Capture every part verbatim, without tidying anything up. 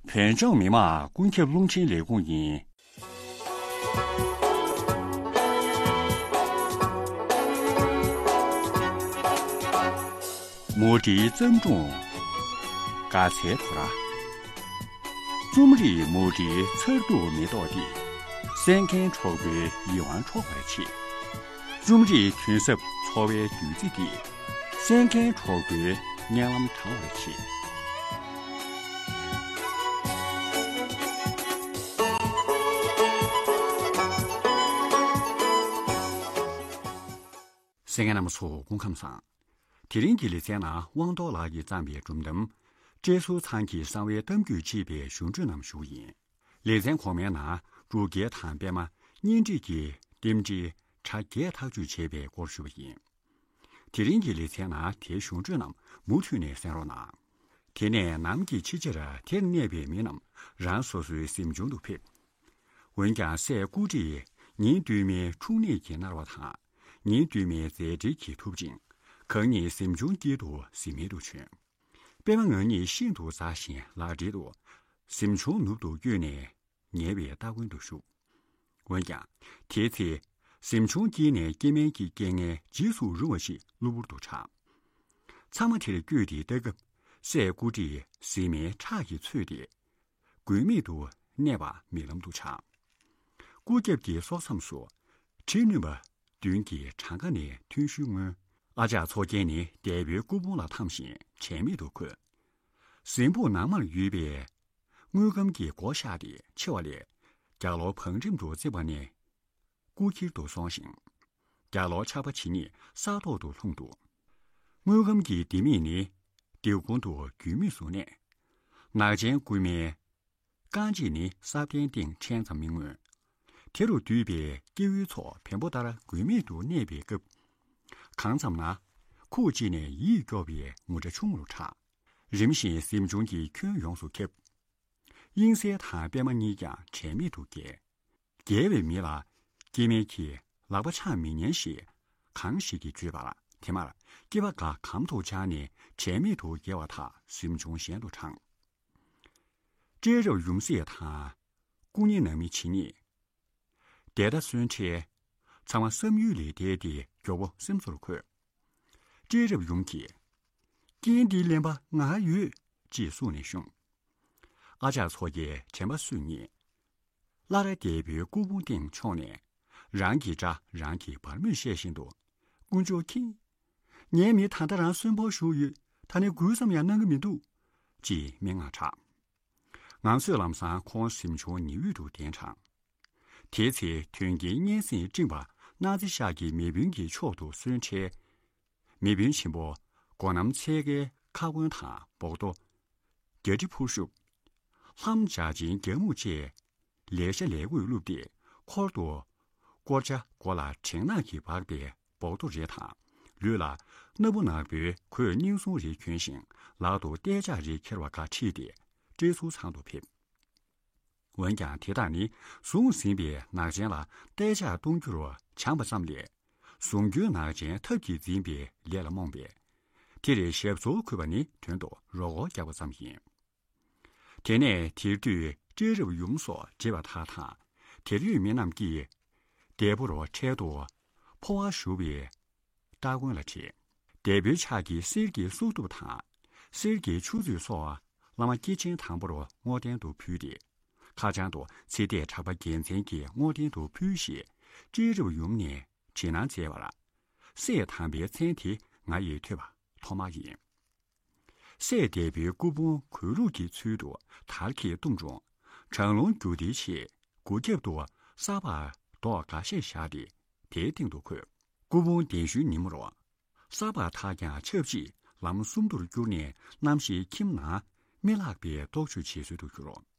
བོད་ལྗོངས་མི་དམངས་ཀུན་ཁྱབ་རླུང་འཕྲིན་ལས་ཁུངས་ཡིན། མུ་འབྲེལ་བརྩམས་སྒྲུང་། དགའ་ཚལ་དོ་ར། རྩོམ་རིག་མུ་འབྲེལ་མཚར་སྡུག་མེ་ཏོག་འདི། གསན་མཁན་གྲོགས་པོའི་ཡིད་དབང་འཕྲོག་པར་བྱེད། རྩོམ་རིག་དོན་ཟབ་འཚོ་བའི་བདུད་རྩི་འདི། གསན་མཁན་གྲོགས་པོའི་སྙན་ལམ་དྲང་བར་བྱེད། གསན་མཁན་རྣམ་པ་ཚོ་སྐུ་ཁམས་བཟང་། དེ་རིང་གི་ལེ་ཚན་ནང་དབང་རྡོར་ལགས་ཀྱིས་བརྩམས་པའི་སྒྲུང་གཏམ། བཀྲས་ཟུར་ཚང་གི་གསང་བའི་གཏམ་རྒྱུད་ཅེས་པའི་གཞུང་འགྲོས་རྣམས་ཞུ་གི་ཡིན། ལེ་ཚན་གོང་མའི་ནང་འབྲུག་རྒྱལ་དང་པད་མ་གཉེན་སྒྲིག་གི་རྟེན་འབྲེལ་གྲ་རྒྱས་ཐག་གཅོད་བྱས་པའི་སྐོར་ཞུ་བ་ཡིན། དེ་རིང་གི་ལེ་ཚན་ནང་དེའི་གཞུང་འགྲོས་རྣམས་མུ་མཐུད་ནས་གསན་རོགས་གནང་། དེ་ནས་ནམ་གྱི་ཕྱི་ཕྱིར་དེར་གནས་པའི་མི་རྣམས་རང་སོ་སོའི་གཟིམ་ཆུང་དུ་ཕེབས། འོན་ཀྱང་སྲས་ཀུ་ཀྲི་ཉིན་དུས་མའི་འཁྲུངས་གནས་ཀྱི་གནར་བ་དང་། ཉིན་དུས་མའི་མཛད་འཕྲིན་གྱིས་ཐུབ་ཅིང་། གང་ཉིད་གཟིམ་ཆུང་དཀྱིལ་དུ་གཟིམ་མལ་དུ་བྱོན། པད་མ་ང་གཉིས་ཤིན་ཏུ་མཛའ་ཞིང་ལག་སྦྲེལ་དུ། གཟིམ་ཆུང་ནུབ་ཏུ་བསྐྱོད་ནས་ཉེ་བའི་སྟ་གོན་དུ་བཞུགས། འོན་ཀྱང་དེའི་ཚེ། གཟིམ་ཆུང་དཀྱིལ་ནས་སྐྱེ་དམན་གྱི་སྐད་ངན་འཇིགས་སུ་རུང་བ་ཞིག་གློ་བུར་དུ་གྲགས། ཚང་མ་དེར་བསྐྱོད་དེ་ལྟ་སྐབས། སྲས་ཀུ་ཀྲིས་གཟིམ་མལ་ཁྲག་གིས་ཚོས་ཏེ། མགོན་མེད་དུ་གནས་པ་མིག་ལམ་དུ་འཆར། སྐུ་རྒྱབ་ཀྱི་སོ་མཚམས་སུ། གྲི་རྣོན་པ་བདུན་གྱིས་བྲང་ཁ་ནས་ཐོན་ཤུལ་མངོན། ཨ་ཅག་མཚོ་རྒྱལ་ནི་འདས་པོའི་སྐུ་ཕུང་ལ་འཐམས་ཤིང་དྲན་མེད་དུ་འཁོད། གཟིམ་ཕུག་ནང་མར་ཡོད་པའི་དངུལ་སྒམ་གྱི་སྒོ་བཤགས་ཏེ་ཕྱེ་བ་ལས། རྒྱ་ལོ་བང་རིམ་དུ་བརྩིགས་པ་ནི། སྐུ་འཁྱིལ་དུ་སོང་ཞིང་། རྒྱ་ལོ་ཆར་པ་ཇི་སྙེད་ས་ཐོག་ཏུ་ལྷུང་འདུག། དངུལ་སྒམ་གྱི་ལྡེ་མིག་ནི་ལྡེ་གུང་དུ་རྒྱུས་མེད་སུ་གནས། ནག་ཅན་རྐུན་མའི་རྐང་རྗེས་ནི་ས་གདན་སྟེང་ཕྲན་ཙམ་མི་མངོན། དེ་རུ་འདུས་པའི་སྐྱེ་བོའི་ཚོགས་བེམ་པོ་ལྟར་མགོན་མེད་དུ་གནས་པའི་སྐབས། གང་ཙམ་ན། ཁུག་ཅིག་ནས་ཡིད་སྐྱོ་བའི་ངུ་སྒྲ་ཆུང་ངུར་གྲགས། རིམ་བཞིན་གཟིམ་ཆུང་གི་ཁྱོན་ཡོངས་སུ་ཁྱབ། དབྱིངས་གསལ་དང་པད་མ་གཉིས་ཀྱང་དྲན་མེད་དུ་བརྒྱལ། བརྒྱལ་བའི་མི་ལ་སྐྱེ་དམན་གྱིས་ལག་པ་འཆང་མི་ཉན་ཞེས་གང་ཞིག་གིས་བརྗོད་པར། དེ་མར་སྐྱེ་བ་འགའ་གམ་དུ་བཅག་ནས་དྲན་མེད་དུ་བརྒྱལ་བ་དག་གཟིམ་ཆུང་གཞན་དུ་དྲངས། སྤྲེལ་རབ་ཡུམ་སྲས་དང་སྐུ་ཉིད་ནང་མི་ཇི་སྙེད། དེ་ལྟར་གསོན་འཕྲལ། ཚང་མ་བསམ་ཡུལ་ལས་འདས་ཏེ་མགྱོགས་པོ་སེམས་ཚོར་འཁོལ། སྤྲེལ་རབ་ཡུམ་གྱིས། རྐྱེན་འདི་ལན་པ་ང་ཡོད། ཅེས་གསུངས་ནས་བཤུམས། ཨ་ཅག་མཚོ་རྒྱལ་དྲན་པ་སོས་ཉེས། སླར་འདས་པོའི་སྐུ་ཕུང་སྟེང་མཆོངས་ནས། རང་གི་དགྲ་རང་གིས་སྦར་མོས་བཤད་བཞིན་དུ། དཀོན་མཆོག་མཁྱེན། ངའི་མི་ད་ལྟ་རང་གསོན་པོར་བཞུགས་ཡོད། ད་ནི་རྒོལ་ཙམ་ཡང་གནང་གི་མི་འདུག། ཅེས་སྨྲེ་སྔགས་བསྒྲགས། ངང་ཚོད་ལམ་སང་ཁོང་གཟིམ་ཆུང་ཉི་འོད་དུ་གདན་དྲངས། དེའི་ཚེ་དོན་རྐྱེན་སྙན་སེང་སྤྲིངས་པ་སྣང་རྩེ་ཤག་གི་མེ་དཔོན་གྱི་ཕྱོགས་སུ་སོན་འཕྲལ། མེ་དཔོན་ཆེན་པོ་སྒོ་ནམ་ཚལ་ཁའི་ཁ་སྐོན་དང་འབོག་རྡོ། རྒྱ་གྲི་ཕུར་ཤུབས། ལྷམ་འཇའ་ཆེན་རྒྱ་སྨུག་བཅས་ལེ་ཤ་ལས་གོས་བཀླུབས་ཏེ་འཁོར་དུ། དཀོར་ཆ་མགོ་ལ་བྲེང་ནག་གིས་སྦགས་པའི་འབོག་རྡོ་རེ་དང་། ལུས་ལ་སྣ་བུག་ནག་པོའི་གོས་རྙིང་ཟུང་རེ་གྱོན་ཞིང་ལག་ཏུ་ཏའི་ལྕགས་རེ་འཁྱེར་བ་འགའ་ཁྲིད་དེ་སྤྲེལ་ཟུར་ཚང་དུ་ཕེབས། འོན་ཀྱང་དེ་དག་ནི་བཟུང་ཟིན་པའི་ནག་ཅན་ལ་ཏའི་ལྕགས་གཏོང་རྒྱུར་བྱང་བ་ཙམ་ལས། བཟུང་རྒྱུའི་ནག་ཅན་ཐབས་ཀྱིས་འཛིན་པའི་ལས་ལ་རྨོངས་པས། དེར་ཞབས་སོར་འཁོད་པ་ནི་དོན་དུ་རོ་སྐོར་རྒྱག་པ་ཙམ་ཡིན། དེ་ནས་དེར་འདུས་སྤྲེལ་རབ་ཡུམ་སོགས་བགྲེས་པ་དག་དང་། དེར་ཡོད་མི་རྣམས་ཀྱིས་འདས་པོར་འཕྲལ་དུ་འཕོ་བ་ཞུ་བའི་སྟ་གོན་ལ་བྲེལ། འདས་པོའི་ཕྱག་གི་གསེར་གྱི་གསོལ་གདུབ་དང་། གསེར་གྱི་ཆུ་མཛོད་སོགས་བླ་མ་སྐྱེས་ཆེན་དང་པོར་བསྔོ་རྟེན་དུ་ཕུལ་ཏེ། ཁ་བྱང་དུ་ཚེ་འདས་གྲགས་པ་རྒྱལ་མཚན་གྱི་བསྔོ་རྟེན་དུ་ཕུལ་ཞེས་སྤྲེལ་རབ་ཡུམ་ནས་བྲིས་གནང་མཛད་པར། སྲས་དམ་པའི་མཚན་དེ་ང་ཡིས་ཐོས་པ་ཐོག་མ་ཡིན། སྲས་འདས་པོའི་སྐུ་ཕུང་གོས་ལུགས་ཀྱི་ཚུལ་དུ་དར་གྱིས་བཏུམས་རུང་། གྲང་རླུང་རྒྱུག་བདེའི་ཆེད་སྒོ་རྒྱབ་ཏུ་ས་ཕག་རྡོག་འགའ་ཤས་བཞག་སྟེ་དེའི་སྟེང་དུ་འཁོད། སྐུ་ཕུང་གདན་ཞུའི་ཉིན་མོར། ས་ཕག་དག་ཀྱང་ཆབས་ཅིག་ལམ་སུམ་མདོར་བསྐྱུར་ནས་གནམ་གཤིས་ཁྱིམ་ནང་མི་ལྷག་པའི་ལྟོགས་བཅོས་བྱེད་སྲོལ་དུ་གྱུར།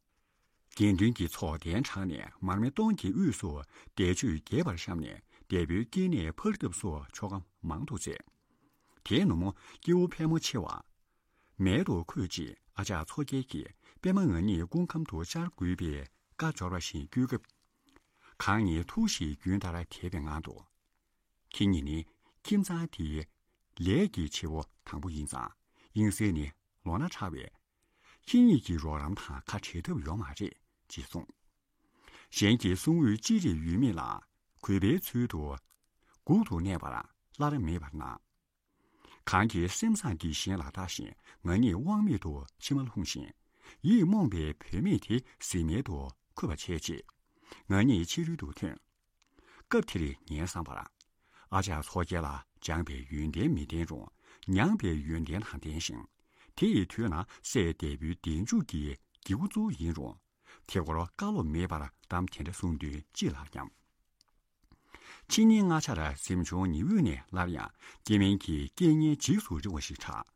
དགེ་འདུན་གྱི་ཚོགས་གདན་དྲངས་ནས་མར་མེ་སྟོང་གི་དབུས་སུ་བཟླས་བརྗོད་རྒྱས་པར་བཤམས་ནས་འདས་པོའི་སྐྱེ་གནས་ཕར་ཐབས་སུ་ཆོ་ག་མང་དུ་མཛད། དེའི་ནུབ་མོ་སྐྱེ་བོ་ཕལ་མོ་ཆེ་བ། མལ་དུ་འཁོད་རྗེས་ཨ་ཅག་མཚོ་རྒྱལ་གྱིས་པད་མ་ང་གཉིས་སྐུ་ཁམས་དུ་བཅར་དགོས་པའི་བཀའ་འབྱོར་བ་བཞིན་བསྐུལ་སྐབས། གང་ཉིད་ཐུགས་བཞེད་རྒྱུན་ལྟར་དེད་པའི་ངང་དུ། ཁྱེད་གཉིས་ནི་ཁྱིམ་ཚང་དེའི་ལས་ཀྱི་བྱེད་པོ་དང་པོ་ཡིན་ཙང་། དབྱིངས་གསལ་ནི་ལོ་ན་ཕྲ་བས། ཁྱེད་གཉིས་ཀྱི་རོགས་རམ་དང་ཁ་བྲལ་ཐབས་ཡོད་མ་རེད་ཅེས་གསུངས། གཞན་གྱི་གསུང་འོས་ཅི་རིགས་ཡོད་མེད་ལ་གུས་པའི་ཚུལ་དུ་སྒུག་ཏུ་གནས་པར་སླར་མེད་པར་སྣང་། གང་གི་སེམས་བཟང་གིས་གཞན་ལ་ལྟ་ཞིང་ང་ཉིད་དབང་མེད་དུ་མཆི་མ་ལྷུང་ཞིང་། ཡིད་རྨོངས་པའི་བུད་མེད་དེ་གཟིམ་མལ་དུ་འཁུར་བར་བྱས་རྗེས། ང་གཉིས་ཕྱི་རོལ་དུ་ཐོན། སྐབས་དེར་ངའི་བསམ་པར། ཨ་ཅག་མཚོ་རྒྱལ་ལ་སྦྱངས་པའི་ཡོན་ཏན་མི་ལྡན་རུང་མྱངས་པའི་ཡོན་ཏན་དང་ལྡན་ཞིང་། དེ་ཡི་དུས་ན་སྲས་འདས་པོའི་གདན་ཆུང་གི་དགེ་བསྐུལ་གཙོ་བོ་ཡིན་རུང་། དེ་སྐོར་བཀའ་སློབ་མེད་པར་གཏམ་དེ་འདྲ་གསུང་དོན་ཅི་ལགས་སྙམ། ཕྱི་ཉིན་སྔ་ཆར་གཟིམ་ཆུང་ཉི་འོད་ནས་སླར་ཡང་སྐྱེ་དམན་གྱི་སྐད་སྙན་འཇིགས་སུ་རིང་བ་ཞིག་གྲགས།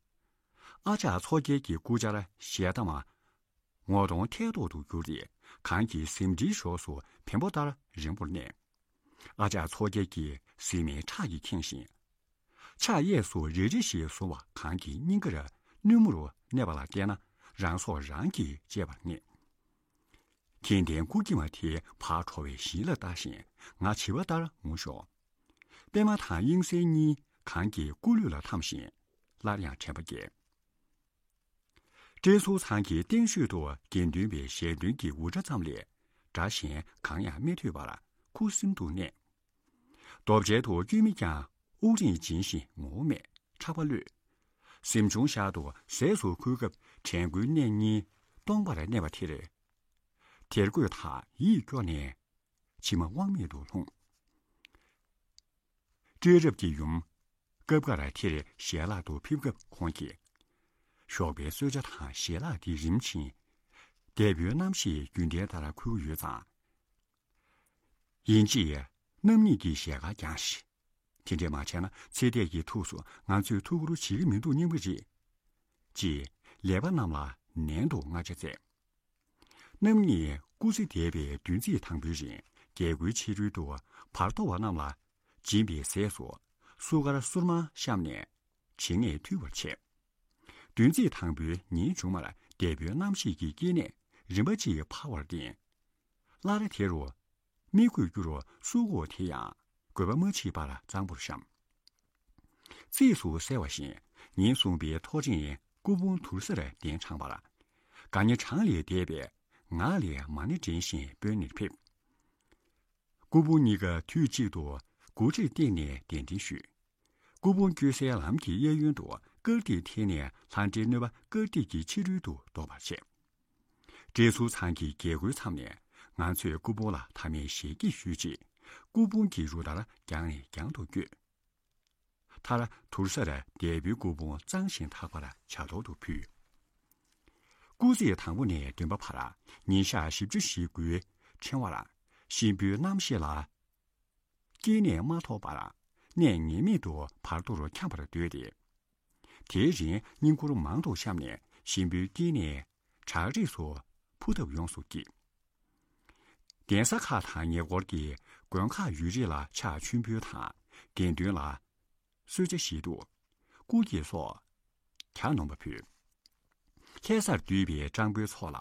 ཨ་ཅག་མཚོ་རྒྱལ་གྱི་སྐུ་བཅར་ཞལ་གདམས་ངོ་གདོང་ཐལ་ཏོག་ཏུ་གྱུར་ཏེ་གང་གི་གཟིམ་ཁྲིའི་གཞོགས་སུ་བེམ་པོ་ལྟར་རིང་པོར་གནས། ཨ་ཅག་མཚོ་རྒྱལ་གྱི་གཟིམ་མལ་ཁྲག་གིས་ཁེངས་ཤིང་། ཕྱག་གཡས་སུ་རེ་རེ་ཞིག་བཟུང་བ་གང་གི་སྙིང་གར་གནོན་མོར་གནས་པ་ལ་བལྟས་ན་རང་སྲོག་རང་གིས་བཅད་པར་ངེས། མཁྱེན་ལྡན་སྐུ་སྐྱེས་མ་དེ་ཕར་ཁྲོ་བའི་ཞིང་ལ་ལྟ་ཞིང་ང་བྱིས་པ་ལྟར་ངུ་ཤོར། པད་མ་དང་དབྱིངས་གསལ་གཉིས་གང་གི་སྐུ་ལུས་ལ་འཐམས་ཤིང་སླར་ཡང་དྲན་པ་སྐྱེས། བཀྲས་ཟུར་ཚང་གི་སྟེང་ཤོད་དུ་དགེ་འདུན་པའི་ཞལ་འདོན་གྱི་འུར་སྒྲ་ཙམ་ལས་སྒྲ་གཞན་གང་ཡང་མི་ཐོས་པར་ཁུ་སིམ་དུ་གནས། རྡོ་གཅལ་དུ་སྐྱོད་མི་ཀྱང་དབུགས་རིང་འབྱིན་ཞིང་ངོ་བོ་མེད་ཁྲག་པ་གློད། གཟིམ་ཆུང་ཤར་དུ་ཟས་སུ་འཁོལ་སྐབས་དྲན་སྐུལ་གནད་གཉིས་སྟོང་པར་གནས་པ་དེར། དེར་དགོད་དང་ཡིད་སྐྱོ་ནས་མཆི་མ་དབང་མེད་དུ་ལྷུང་། སྤྲེལ་རབ་ཀྱི་ཡུམ། སྐབས་འགར་དེར་ཞལ་ལག་ཏུ་ཕེབས་སྐབས་ཁོང་གིས། ཞོགས་པའི་གསོལ་ཇ་དང་ཞལ་ལག་འདི་རིམ་བཞིན། འདས་པོའི་རྣམ་ཤེས་རྒྱུན་ལྡན་ལྟར་འཁུར་ཡོད་ཙང་། ཡིན་གཅིག་རྣམ་གཉིས་ཀྱི་ཞལ་ཁ་བརྐྱངས་ཤིག་དེ་འདྲས་མ་བྱས་ན་ཚེ་འདས་ཀྱི་ཐུགས་སུ་ང་ཚོས་ཐུགས་ཁུར་བྱེད་ཀྱི་མི་འདུག་སྙམ་གྱི་རེད། ཅེས་ལེགས་པ་རྣམས་ལ་ནན་དུ་བསྔགས་བརྗོད་མཛད། རྣམ་གཉིས་སྐུ་ཚེ་འདས་པའི་བདུན་ཚིགས་དང་པོའི་རིང་རྒྱལ་སྒོའི་ཕྱི་རོལ་དུ་བར་དོ་བ་རྣམས་ལ་སྦྱིན་པའི་ཟས་སུ་སུ་དཀར་སོར་མ་བཤམས་ནས་བྱིན་ངེས་ཐུལ་བར་བྱས། བདུན་ཚིགས་དང་པོའི་ཉིན་མཇུག་མར་འདས་པོའི་རྣམ་ཤེས་ཀྱི་སྐྱེ་གནས་རིམ་པ་གཅིག་འཕར་བར་བརྟེན། སླར་དེ་རུ་མི་འགུལ་རྒྱུ་རུ་སུ་འོ་དེ་ཡང་དགོས་པ་མ་མཆིས་པར་གཙང་པོར་བཤམས། རྩིས་སུ་གསལ་བ་བཞིན་ཉིན་གསུམ་པའི་ཐོ་རེངས་སྐུ་ཕུང་དུར་སར་གདན་དྲངས་པར། དགའ་ཉེ་གྲངས་ལས་འདས་པས་ངག་ལས་མ་ཎི་འདྲེན་བཞིན་དཔོན་གཉེར་ཕེབས། སྐུ་ཕུང་གཉིས་ཀ་དུས་གཅིག་ཏུ་འགོ་ཁྲིད་བཏེགས་ནས་གདན་འདྲེན་ཞུས། སྐུ་ཕུང་བསྐྱོད་སའི་ལམ་གྱི་གཡས་གཡོན་དུ་དཀར་ཐིག་འཐེན་ནས་ལྷ་འདྲེའི་གནོད་པ་དཀར་ཐིག་གི་ཕྱི་རོལ་དུ་བཟློག་པར་བྱས། བཀྲས་ཟུར་ཚང་གི་རྒྱལ་སྒོའི་མཚམས་ནས་ང་ཚོས་སྐུ་ཕུང་ལ་ཐ་མའི་ཞལ་གྱིས་ཞུས་རྗེས་སྐུ་ཕུང་གི་རུ་ལྟར་རྒྱང་ནས་རྒྱང་དུ་བསྐྱོད། མཐར་དུར་སར་འདས་པོའི་སྐུ་ཕུང་གཙང་ཞིང་དག་པར་བྱ་དོར་དུ་ཕུལ། སྐུ་ཚེས་དང་པོ་ནས་བདུན་པ་བར་ཉིན་ཞག་བཞི་བཅུ་ཞེ་དགུའི་ཕྲེང་བར་གཤིན་པོའི་རྣམ་ཤེས་ལ་སྐྱེ་གནས་མ་ཐོབ་པར་གནས་ངེས་མེད་དུ་བར་དོ་རུ་འཁྱམས་པར་འདོད་དེ། དེའི་རིང་བསྙེན་བཀུར་མང་དུ་བཤམས་ནས་གཤིན་པོའི་སྐྱེ་གནས་བྲག་རིས་སུ་འཕུར་ཐབས་ཡོངས་སུ་བགྱིས། གདན་ས་ཁག་དང་ཉེ་འཁོར་གྱི་དགོན་ཁག་ཡུལ་རིས་ལ་ཕྱག་མཆོད་འབུལ་དང་དགེ་འདུན་ལ་གསོལ་ཇ་བཞེས་བཏུང་། སྐུ་འགྱེད་སོགས་གྱ་ནོམ་པ་ཕུལ། ལྷ་སར་འདུས་པའི་སྤྲང་པོའི་ཚོགས་ལ་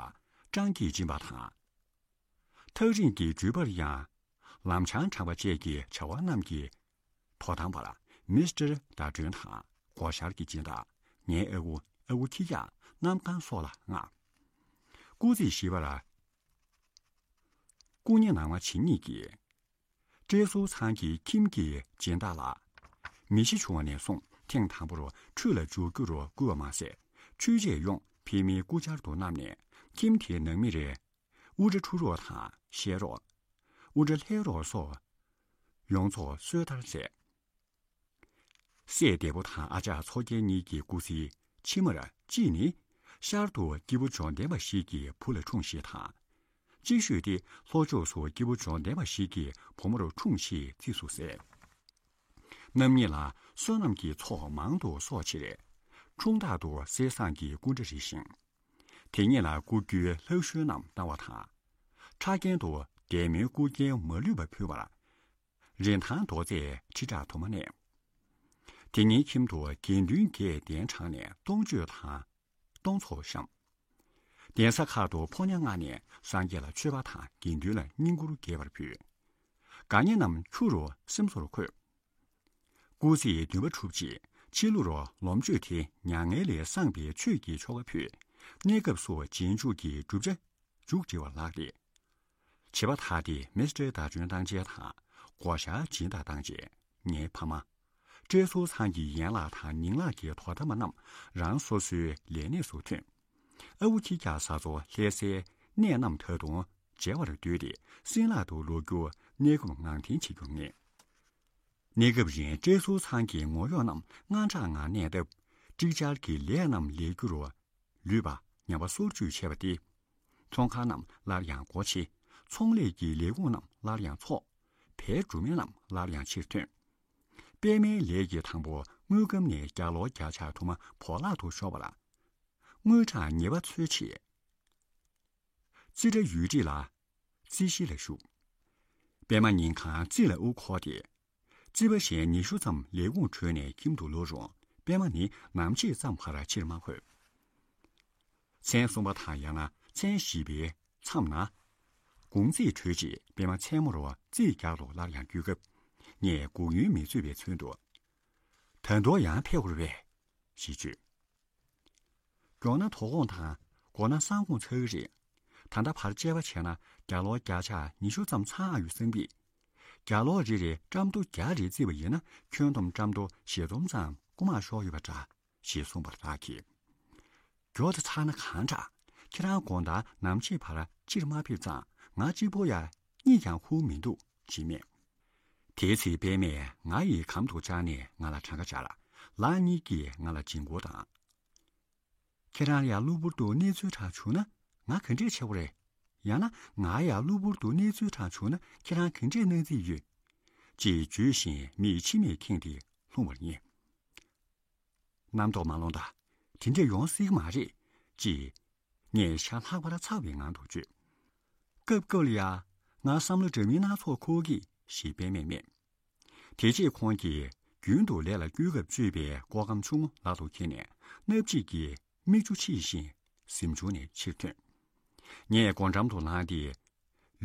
སྤྲང་གིས་སྦྱིན་པ་དང་། ཐག་རིང་གི་འགྲུལ་པར་ཡང་ལམ་ཆང་དྲངས་པ་བཅས་ཀྱི་བྱ་བ་རྣམས་ཀྱི་དོ་དམ་པར་མི་སི་ཊར་ཟླ་སྒྲོན་དང་སྒོ་ཤར་གྱི་སྦྱིན་བདག་ངའི་ཨ་ཁུ་ཨ་ཁུ་ཁྱི་གཡག་གནམ་གང་སོགས་ལ་མངགས། སྐུ་ཚེ་ཞི་བར་སྐུ་ཉེ་ནང་མ་བྱེད་གཉིས་ཀྱིས། བཀྲས་ཟུར་ཚང་གི་ཁྱིམ་གྱི་སྦྱིན་བདག་ལ། མི་ཤི་བྱུང་བ་ནས་བཟུང་ཐེངས་དང་པོར་ཁྲུས་ལ་འཇུག་རྒྱུར་བསྐུལ་བ་མ་ཟད། ཆོས་འཆད་ཡོང་ཕེབས་མིན་སྐུ་བཅར་དུ་བསྣམས་ནས་ཁྱིམ་དེའི་ནང་མི་རེ། དབུ་སྐྲ་འཁྲུ་རོགས་དང་བཤལ་རོགས། དབུ་སྐྲ་ལྷས་རོགས་སོགས་ཡོངས་རྫོགས་གསོལ་ཐར་མཛད། སྲས་འདས་པོ་དང་ཨ་ཅག་མཚོ་རྒྱལ་གཉིས་ཀྱི་སྐུ་ཚེའི་ཕྱི་མར་གཅིག་ནི་ཤར་དུ་སྐྱེས་བུ་འབྱོར་ལྡན་པ་ཞིག་གི་བུ་ལ་འཁྲུངས་ཞེས་དང་། གཅིག་ཤོས་དེ་ལྷོ་ཕྱོགས་སུ་སྐྱེས་བུ་འབྱོར་ལྡན་པ་ཞིག་གི་བུ་མོར་འཁྲུངས་ཞེས་རྩིས་སུ་གསལ། རྣམ་གཉིས་ལ་བསོད་ནམས་ཀྱི་ཚོགས་མང་དུ་གསོག་ཕྱིར། འཁྲུངས་རྟགས་དུ་གསེར་ཟངས་ཀྱི་སྐུ་འདྲ་རེ་བཞེངས། དེ་ཉིད་ལ་སྐུ་རྒྱུའི་ལྷ་བཤོས་རྣམས་གནང་བ་དང་། ཕྲ་རྒྱན་དུ་འདས་མོའི་སྐུ་རྒྱན་མ་ལུས་པ་ཕུལ་བར། རིན་ཐང་རྡོག་རྫས་ཁྲི་ཕྲག་དུ་མ་གནས། དེ་ཉིན་ཁྱིམ་དུ་དགེ་འདུན་བརྒྱད་གདན་དྲངས་ནས་གཏོང་མཆོད་དང་། གཏོང་ཚོགས་བཤམས། གདན་ས་ཁག་ཏུ་ཕོ་ཉ་མངགས་ནས་སངས་རྒྱས་ལ་མཆོད་པ་དང་དགེ་འདུན་ལ་བསྙེན་བཀུར་རྒྱས་པར་ཕུལ། དགའ་ཉེ་རྣམས་ཁྱུ་རུ་སེམས་གསོར་འཁོད། སྐུ་ཚེ་བདུན་པ་གྲུབ་རྗེས་ཕྱི་ལུ་རུ་ལོངས་སྤྱོད་དེ་མྱ་ངན་ལས་སངས་པའི་ཆོས་ཀྱི་ཆོ་ག་ཕུལ། གནས་སྐབས་སུ་རྗེས་འཇུག་གི་བསྒྲུབ་བྱ་མཇུག་སྒྲིལ་བ་ལགས་ཏེ། བྱེད་པ་དག་དེ་མི་སི་ཊར་བརྡ་སྐྱོན་བཏང་བྱས་དང་བགོ་བཤའ་སྦྱིན་བདག་བཏང་རྗེས། ངའི་ཕ་མ་བཀྲས་ཟུར་ཚང་གི་ཡན་ལག་དང་ཉིང་ལག་གི་དོ་དམ་པ་རྣམས་རང་སོ་སོའི་ལས་གནས་སུ་ཐོན། ཨ་ཁུ་ཁྱི་སྐྱག་བཟའ་ཚོ་ལྷ་སའི་གནས་རྣམས་ད་དུང་མཇལ་བར་འདོད་དེ་སྲིན་ལག་ཏུ་ལོག་རྒྱུ་གནས་སྐབས་ངང་འཐེན་བྱེད་རྒྱུར་ངེས། གནས་སྐབས་རིང་བཀྲས་ཟུར་ཚང་གི་ངོ་གཡོག་རྣམས་དངངས་སྐྲག་ངང་གནས་སྟབས། ཀྲིག་ཅར་གྱི་ལས་རྣམས་ལས་རྒྱུར་ལུས་པ་ཉམས་པ་སོར་ཆུད་བྱས་པ་སྟེ། ཚོང་ཁང་རྣམས་སླར་ཡང་སྒོ་ཕྱེ། ཚོང་ལས་ཀྱི་ལས་ཁུངས་རྣམས་སླར་ཡང་འཚོགས། བལ་འབྲུ་སྨན་རྣམས་སླར་ཡང་ཕྱིར་ཐོན། པདྨའི་ལས་ཀྱི་དང་པོ་དངུལ་སྒམ་ནས་རྒྱ་ལོ་བརྒྱ་ཆ་དུ་མ་བོར་བརླག་ཏུ་ཤོར་བ་ལ། དངུལ་གྲངས་ཉེས་པ་འཚོལ་ཆེད། རྩིས་ཁྲ་ཡུལ་སྒྲིག་ལ། རྩིས་གཞི་ལ་ཞུགས། པདྨ་ཉིན་གང་རྩིས་ལ་དབུ་འཁོར་ཏེ། རྩིས་པ་གཞན་ཉི་ཤུ་ཙམ་ལས་ཁུངས་བྲོས་ནས་ཁྱིམ་དུ་ལོག་རུང་པདྨ་ནི་ནམ་ཕྱེད་ཙམ་བར་ཕྱིར་མ་འཁོད། མཚན་གསུམ་པ་དང་ཡང་ན་མཚན་བཞི་པའི་མཚམས་ན། དགུང་རྩིས་གྲོལ་རྗེས་པདྨ་མཚན་མོར་རྩིས་རྒྱག་ཏུ་སླར་ཡང་བསྐྱོད་སྐབས། ངས་སྒུག་ཡུན་མི་ཚོད་པའི་ཚུལ་དུ། ད་དུང་ཡང་ཕེབས་དགོས་རེད་པས། ཞེས་བརྗོད། མགྱོགས་ན་དོ་དགོང་དང་འགོར་ན་སང་དགོང་ཚར་གྱི་རེད། ད་ལྟ་བར་དཔྱད་པ་བྱས་ན་རྒྱ་ལོ་བརྒྱ་ཆ་ཉི་ཤུ་ཙམ་ཚང་ཡོད་བསམ་གི། རྒྱ་ལོ་རེ་རེ་ཀྲམ་རྡོ་བརྒྱ་རེ་བརྩིས་པ་ཡིན་ན་ཁྱོན་བསྡོམས་ཀྲམ་རྡོ་བཞི་སྟོང་ཙམ་རྐུ་མ་ཤོར་ཡོད་པ་འདྲ། ཞེས་གསུངས་པར་བདག་གིས། མགྱོགས་དེ་ཚར་ན་གང་དྲག་ཁྱེད་རང་དགོང་དག་ནམ་ཕྱེད་བར་ཕྱིར་མ་ཕེབས་ཙང་ང་གཅིག་པོ་ཡ་གཉིད་ཀྱང་ཁུག་མི་འདུག་ཅེས་སྨྲས། དེའི་ཚེ་པདྨས་ང་ཡི་གམ་དུ་བཅར་ནས་ང་ལ་གྲངས་ཀ་སྦྱར། ལག་གཉིས་ཀྱིས་ང་ལ་མཇིང་སྒོར་བཏང་། ཁྱེད་རང་ཡར་གློ་བུར་དུ་གནས་ཚུལ་དྲག་བྱུང་ན་ང་ག་འདྲས་བྱེད་དགོས་རེད། ཡང་ན་ང་ཡར་གློ་བུར་དུ་གནས་ཚུལ་དྲག་བྱུང་ན་ཁྱེད་རང་ག་འདྲས་གནང་རྩིས་ཡོད། ཅེས་བརྗོད་བཞིན་མིག་མཆི་མས་ཁེངས་ཏེ་ལྷུང་བར་ངེས། རྣམ་རྟོག་མ་སློང་དང་། དེ་འདྲས་ཡོང་སྲིད་ཀྱི་མ་རེད། ཅེས། ངས་ཤ་ལྷག་པར་ཚ་བའི་ངང་དུ་བརྗོད། སྐབས་སྐབས་ལ་ཡ། ང་བསམ་བློ་འདྲ་མིན་སྣ་ཚོགས་འཁོར་གི། ཞེས་པདྨས་སྨྲས། དེ་རྗེས་ཁོང་གིས་རྒྱུན་དུ་ལས་ལ་བསྐྱོད་སྐབས་སྤྱོད་པའི་སྐོར་སྒམ་ཆུང་ངུ་ལག་ཏུ་འཁྱེར་ནས་སྣབས་ཕྱིས་ཀྱི་མིག་ཆུ་ཕྱིས་བཞིན་གཟིམ་ཆུང་ནས་ཕྱིར་ཐོན། ངས་སྒོ་འགྲམ་དུ་ལངས་ཏེ།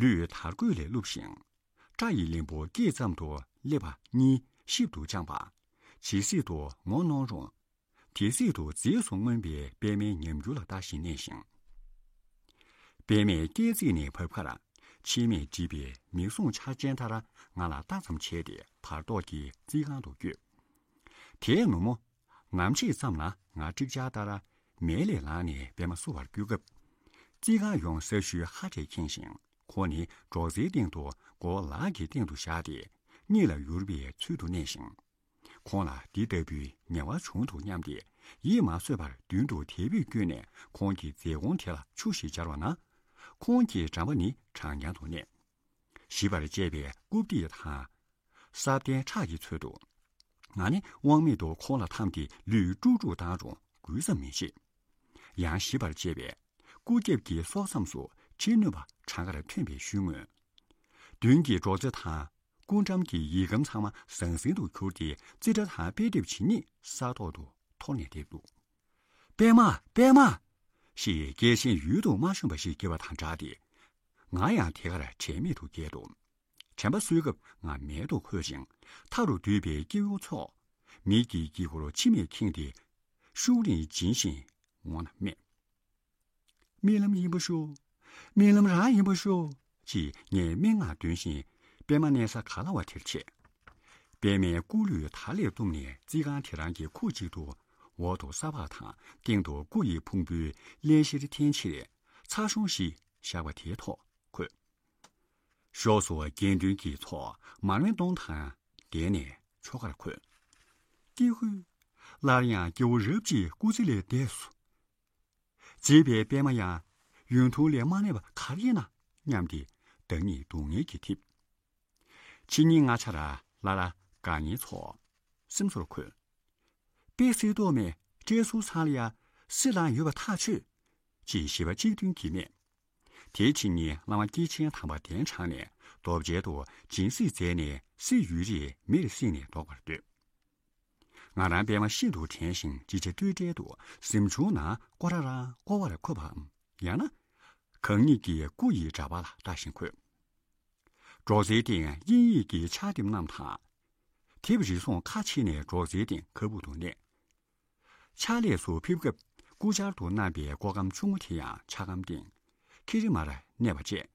ལུས་དར་གོས་ལས་བཀླུབས་ཤིང་། སྐྲ་ཡི་ལན་བུ་སྐེད་ཙམ་དུ་སླེབས་པ་གཉིས་ཞིབ་ཏུ་དཔྱངས་པ། ཇི་སྲིད་དུ་ངོ་གནོང་རུང་། དེ་སྲིད་དུ་རྫིས་སུ་མངོན་པའི་པདྨའི་ཉམས་འགྱུར་ལ་ལྟ་བཞིན་གནས་ཤིང་། པདྨས་སྐེ་བརྩེགས་ནས་བབས་ཁར་ཕྱེ་མས་བསྒྲིབས་པའི་མིག་ཟུང་འཆར་ཅན་ལྟར་ང་ལ་ལྟ་ཙམ་བྱས་ཏེ་བར་ཐོག་གི་རྩིས་ཁང་དུ་བསྐྱོད། དེའི་ནུབ་མོ། ནམ་ཕྱེད་ཙམ་ལ་ང་ཀྲིག་ཅར་ལྟར་མལ་ལས་ལངས་ནས་པདྨ་བསུ་བར་བསྐྱོད་སྐབས། རྩིས་ཁང་ཡོངས་ས་ཤུལ་ཧ་ཏེ་ཁེངས་ཤིང་། ཁོང་ནི་སྒྲོག་ཙེའི་སྟེང་དུ་མགོ་ལག་གི་སྟེང་དུ་བཞག་སྟེ་གཉིད་ལ་ཡུར་བའི་ཚུལ་དུ་གནས་ཤིང་། ཁོང་ལ་འདི་ལྟ་བུའི་ཉེ་བ་བྱུང་འདུག་སྙམ་སྟེ་ཡིད་མ་བཟོད་པར་མདུན་དུ་དལ་བུས་བསྐྱོད་ནས་ཁོང་གི་མཛད་གོང་དེ་ལ་ཆུ་ཞིག་སྦྱར་བ་ན། ཁོང་གི་འགྲམ་པ་ནི་གྲང་རྐྱང་དུ་གནས། ཞིབ་པར་དཔྱད་པའི་རྐུབ་སྟེགས་དང་། ས་གདན་ཁྲག་གིས་ཚོས་འདུག་ང་ནི་དབང་མེད་དུ་ཁོང་ལ་འཐམས་ཏེ་ལུས་དཀྲུག་དཀྲུག་བཏང་རུང་འགུལ་ཙམ་མི་བྱེད། ཡང་ཞིབ་པར་དཔྱད་པས་སྐུ་རྒྱབ་ཀྱི་སྲོག་མཚམས་སུ་གྲི་རྣོན་པ་བྲང་ཁར་ཐོན་པའི་ཤུལ་ངོས། མདུན་གྱི་སྒྲོག་ཙེ་དང་སྐུ་འགྲམ་གྱི་ཡིག་སྒམ་ཚང་མ་ཟང་ཟིང་དུ་གྱུར་ཏེ་རྩིས་ཁྲ་དང་དཔེ་དེབ་ཇི་སྙེད་ས་ཐོག་ཏུ་འཐོར་ནས་བསྡད་འདུག་པད་མ། པད་མ། ཞེས་སྐད་ཆེན་ཡུལ་དུ་མ་ཤོང་པ་ཞིག་སྐྱེས་པ་དང་སྦྲགས་ཏེ། ང་ཡང་དེ་གར་དྲན་མེད་དུ་བརྒྱལ་འདུག་དྲན་པ་གསོས་སྐབས་ང་མལ་དུ་འཁོད་ཅིང་མཐའ་རུ་བསྡུས་པའི་སྐྱེ་བོའི་ཚོགས། མིག་གི་དཀྱིལ་འཁོར་མཆི་མས་ཁེངས་ཏེ། ཤུགས་རིང་འབྱིན་བཞིན་ངོ་ན་སྨྲས། རྨི་ལམ་ཡིན་པ་ཤོག་རྨི་ལམ་རང་ཡིན་པ་ཤོག་ཅེས་ངས་སྨྲེ་སྔགས་འདོན་བཞིན་པད་མ་གནས་ས་ག་ལ་བ་དེར་ཆས། པད་མའི་སྐུ་ལུས་དར་ལས་གཏུམས་ནས་རྩིས་ཁང་དེ་རང་གི་ཁུག་ཅིག་ཏུ་འོག་ཏུ་ས་ཕག་དང་སྟེང་དུ་སྐུ་ཡི་ཕུང་པོའི་རླན་གཤེར་འཐེན་ཕྱིར་ཚ་གཞོང་ཞིག་བཞག་པ་དེའི་ཐོག་འཁོད། ཕྱོགས་སུ་དགེ་འདུན་གྱི་ཚོགས་མར་མེ་སྟོང་དང་ལྡན་ནས་ཆོ་གར་འཁོད། ཀྱེ་ཧུད། སླར་ཡང་སྐྱེ་བོ་རབ་ཅིག་སྐུ་ཚེ་ལས་འདས་སོ། བརྗིད་པའི་པད་མ་ཡང་ཡུན་ཐུང་ལས་མ་གནས་པ་ག་རེ་ཡིན་ན་སྙམ་སྟེ་བདག་ཉིད་སྡུག་བསྔལ་གྱིས་འཐིབས། ཕྱི་ཉིན་སྔ་ཆར་བླ་གྲྭ་དགའ་ཉེ་ཚོགས་སེམས་ཚོར་འཁོད། དཔེ་སྲིད་ཐོག་མེད་བཀྲས་ཟུར་ཚང་ལ་ཡ་སྲིད་ལངས་ཡོད་པ་ཐག་ཆོད། ཅེས་ཞི་བ་གཅིག་མཐུན་གྱིས་སྨྲས། དེའི་ཕྱི་ཉིན་བླ་མ་སྐྱེས་ཆེན་དམ་པ་གདན་དྲངས་ནས་རྡོ་གཅལ་དུ་སྦྱིན་སྲེག་མཛད་ནས་སྲིད་ཡུན་རིང་མེར་བསྲེགས་ནས་ལྡོག་པར་འདོད། ང་རང་པད་མ་ཤིན་ཏུ་དྲན་ཞིང་ཅི་བྱ་གཏོལ་བྲལ་དུ་གཟིམ་ཆུང་ན་སྐོར་ར་ར་སྐོར་བར་འཁོད་པའམ་ཡང་ན། གང་ཉིད་ཀྱི་སྐུ་ཡི་འདྲ་པར་ལ་ལྟ་ཞིང་འཁོད། སྒྲོག་ཙེའི་སྟེང་དབྱིན་ཡིག་གི་ཕྱག་དེབ་རྣམས་དང་། དེབ་རེ་ཟུང་ཁ་ཕྱེ་ནས་སྒྲོག་ཙེའི་སྟེང་ཁ་སྦུག་ཏུ་མནན། ཕྱག་ལས་སུ་ཕེབས་སྐབས་ སྐུ་བཅར་དུ་གནང་པའི་སྐུ་ཁམས་ཆུང་ངུ་དེ་ཡང་ཕྱག་སྒམ་སྟེང་ཁེ་རི་མར་གནས་པ་བཅས།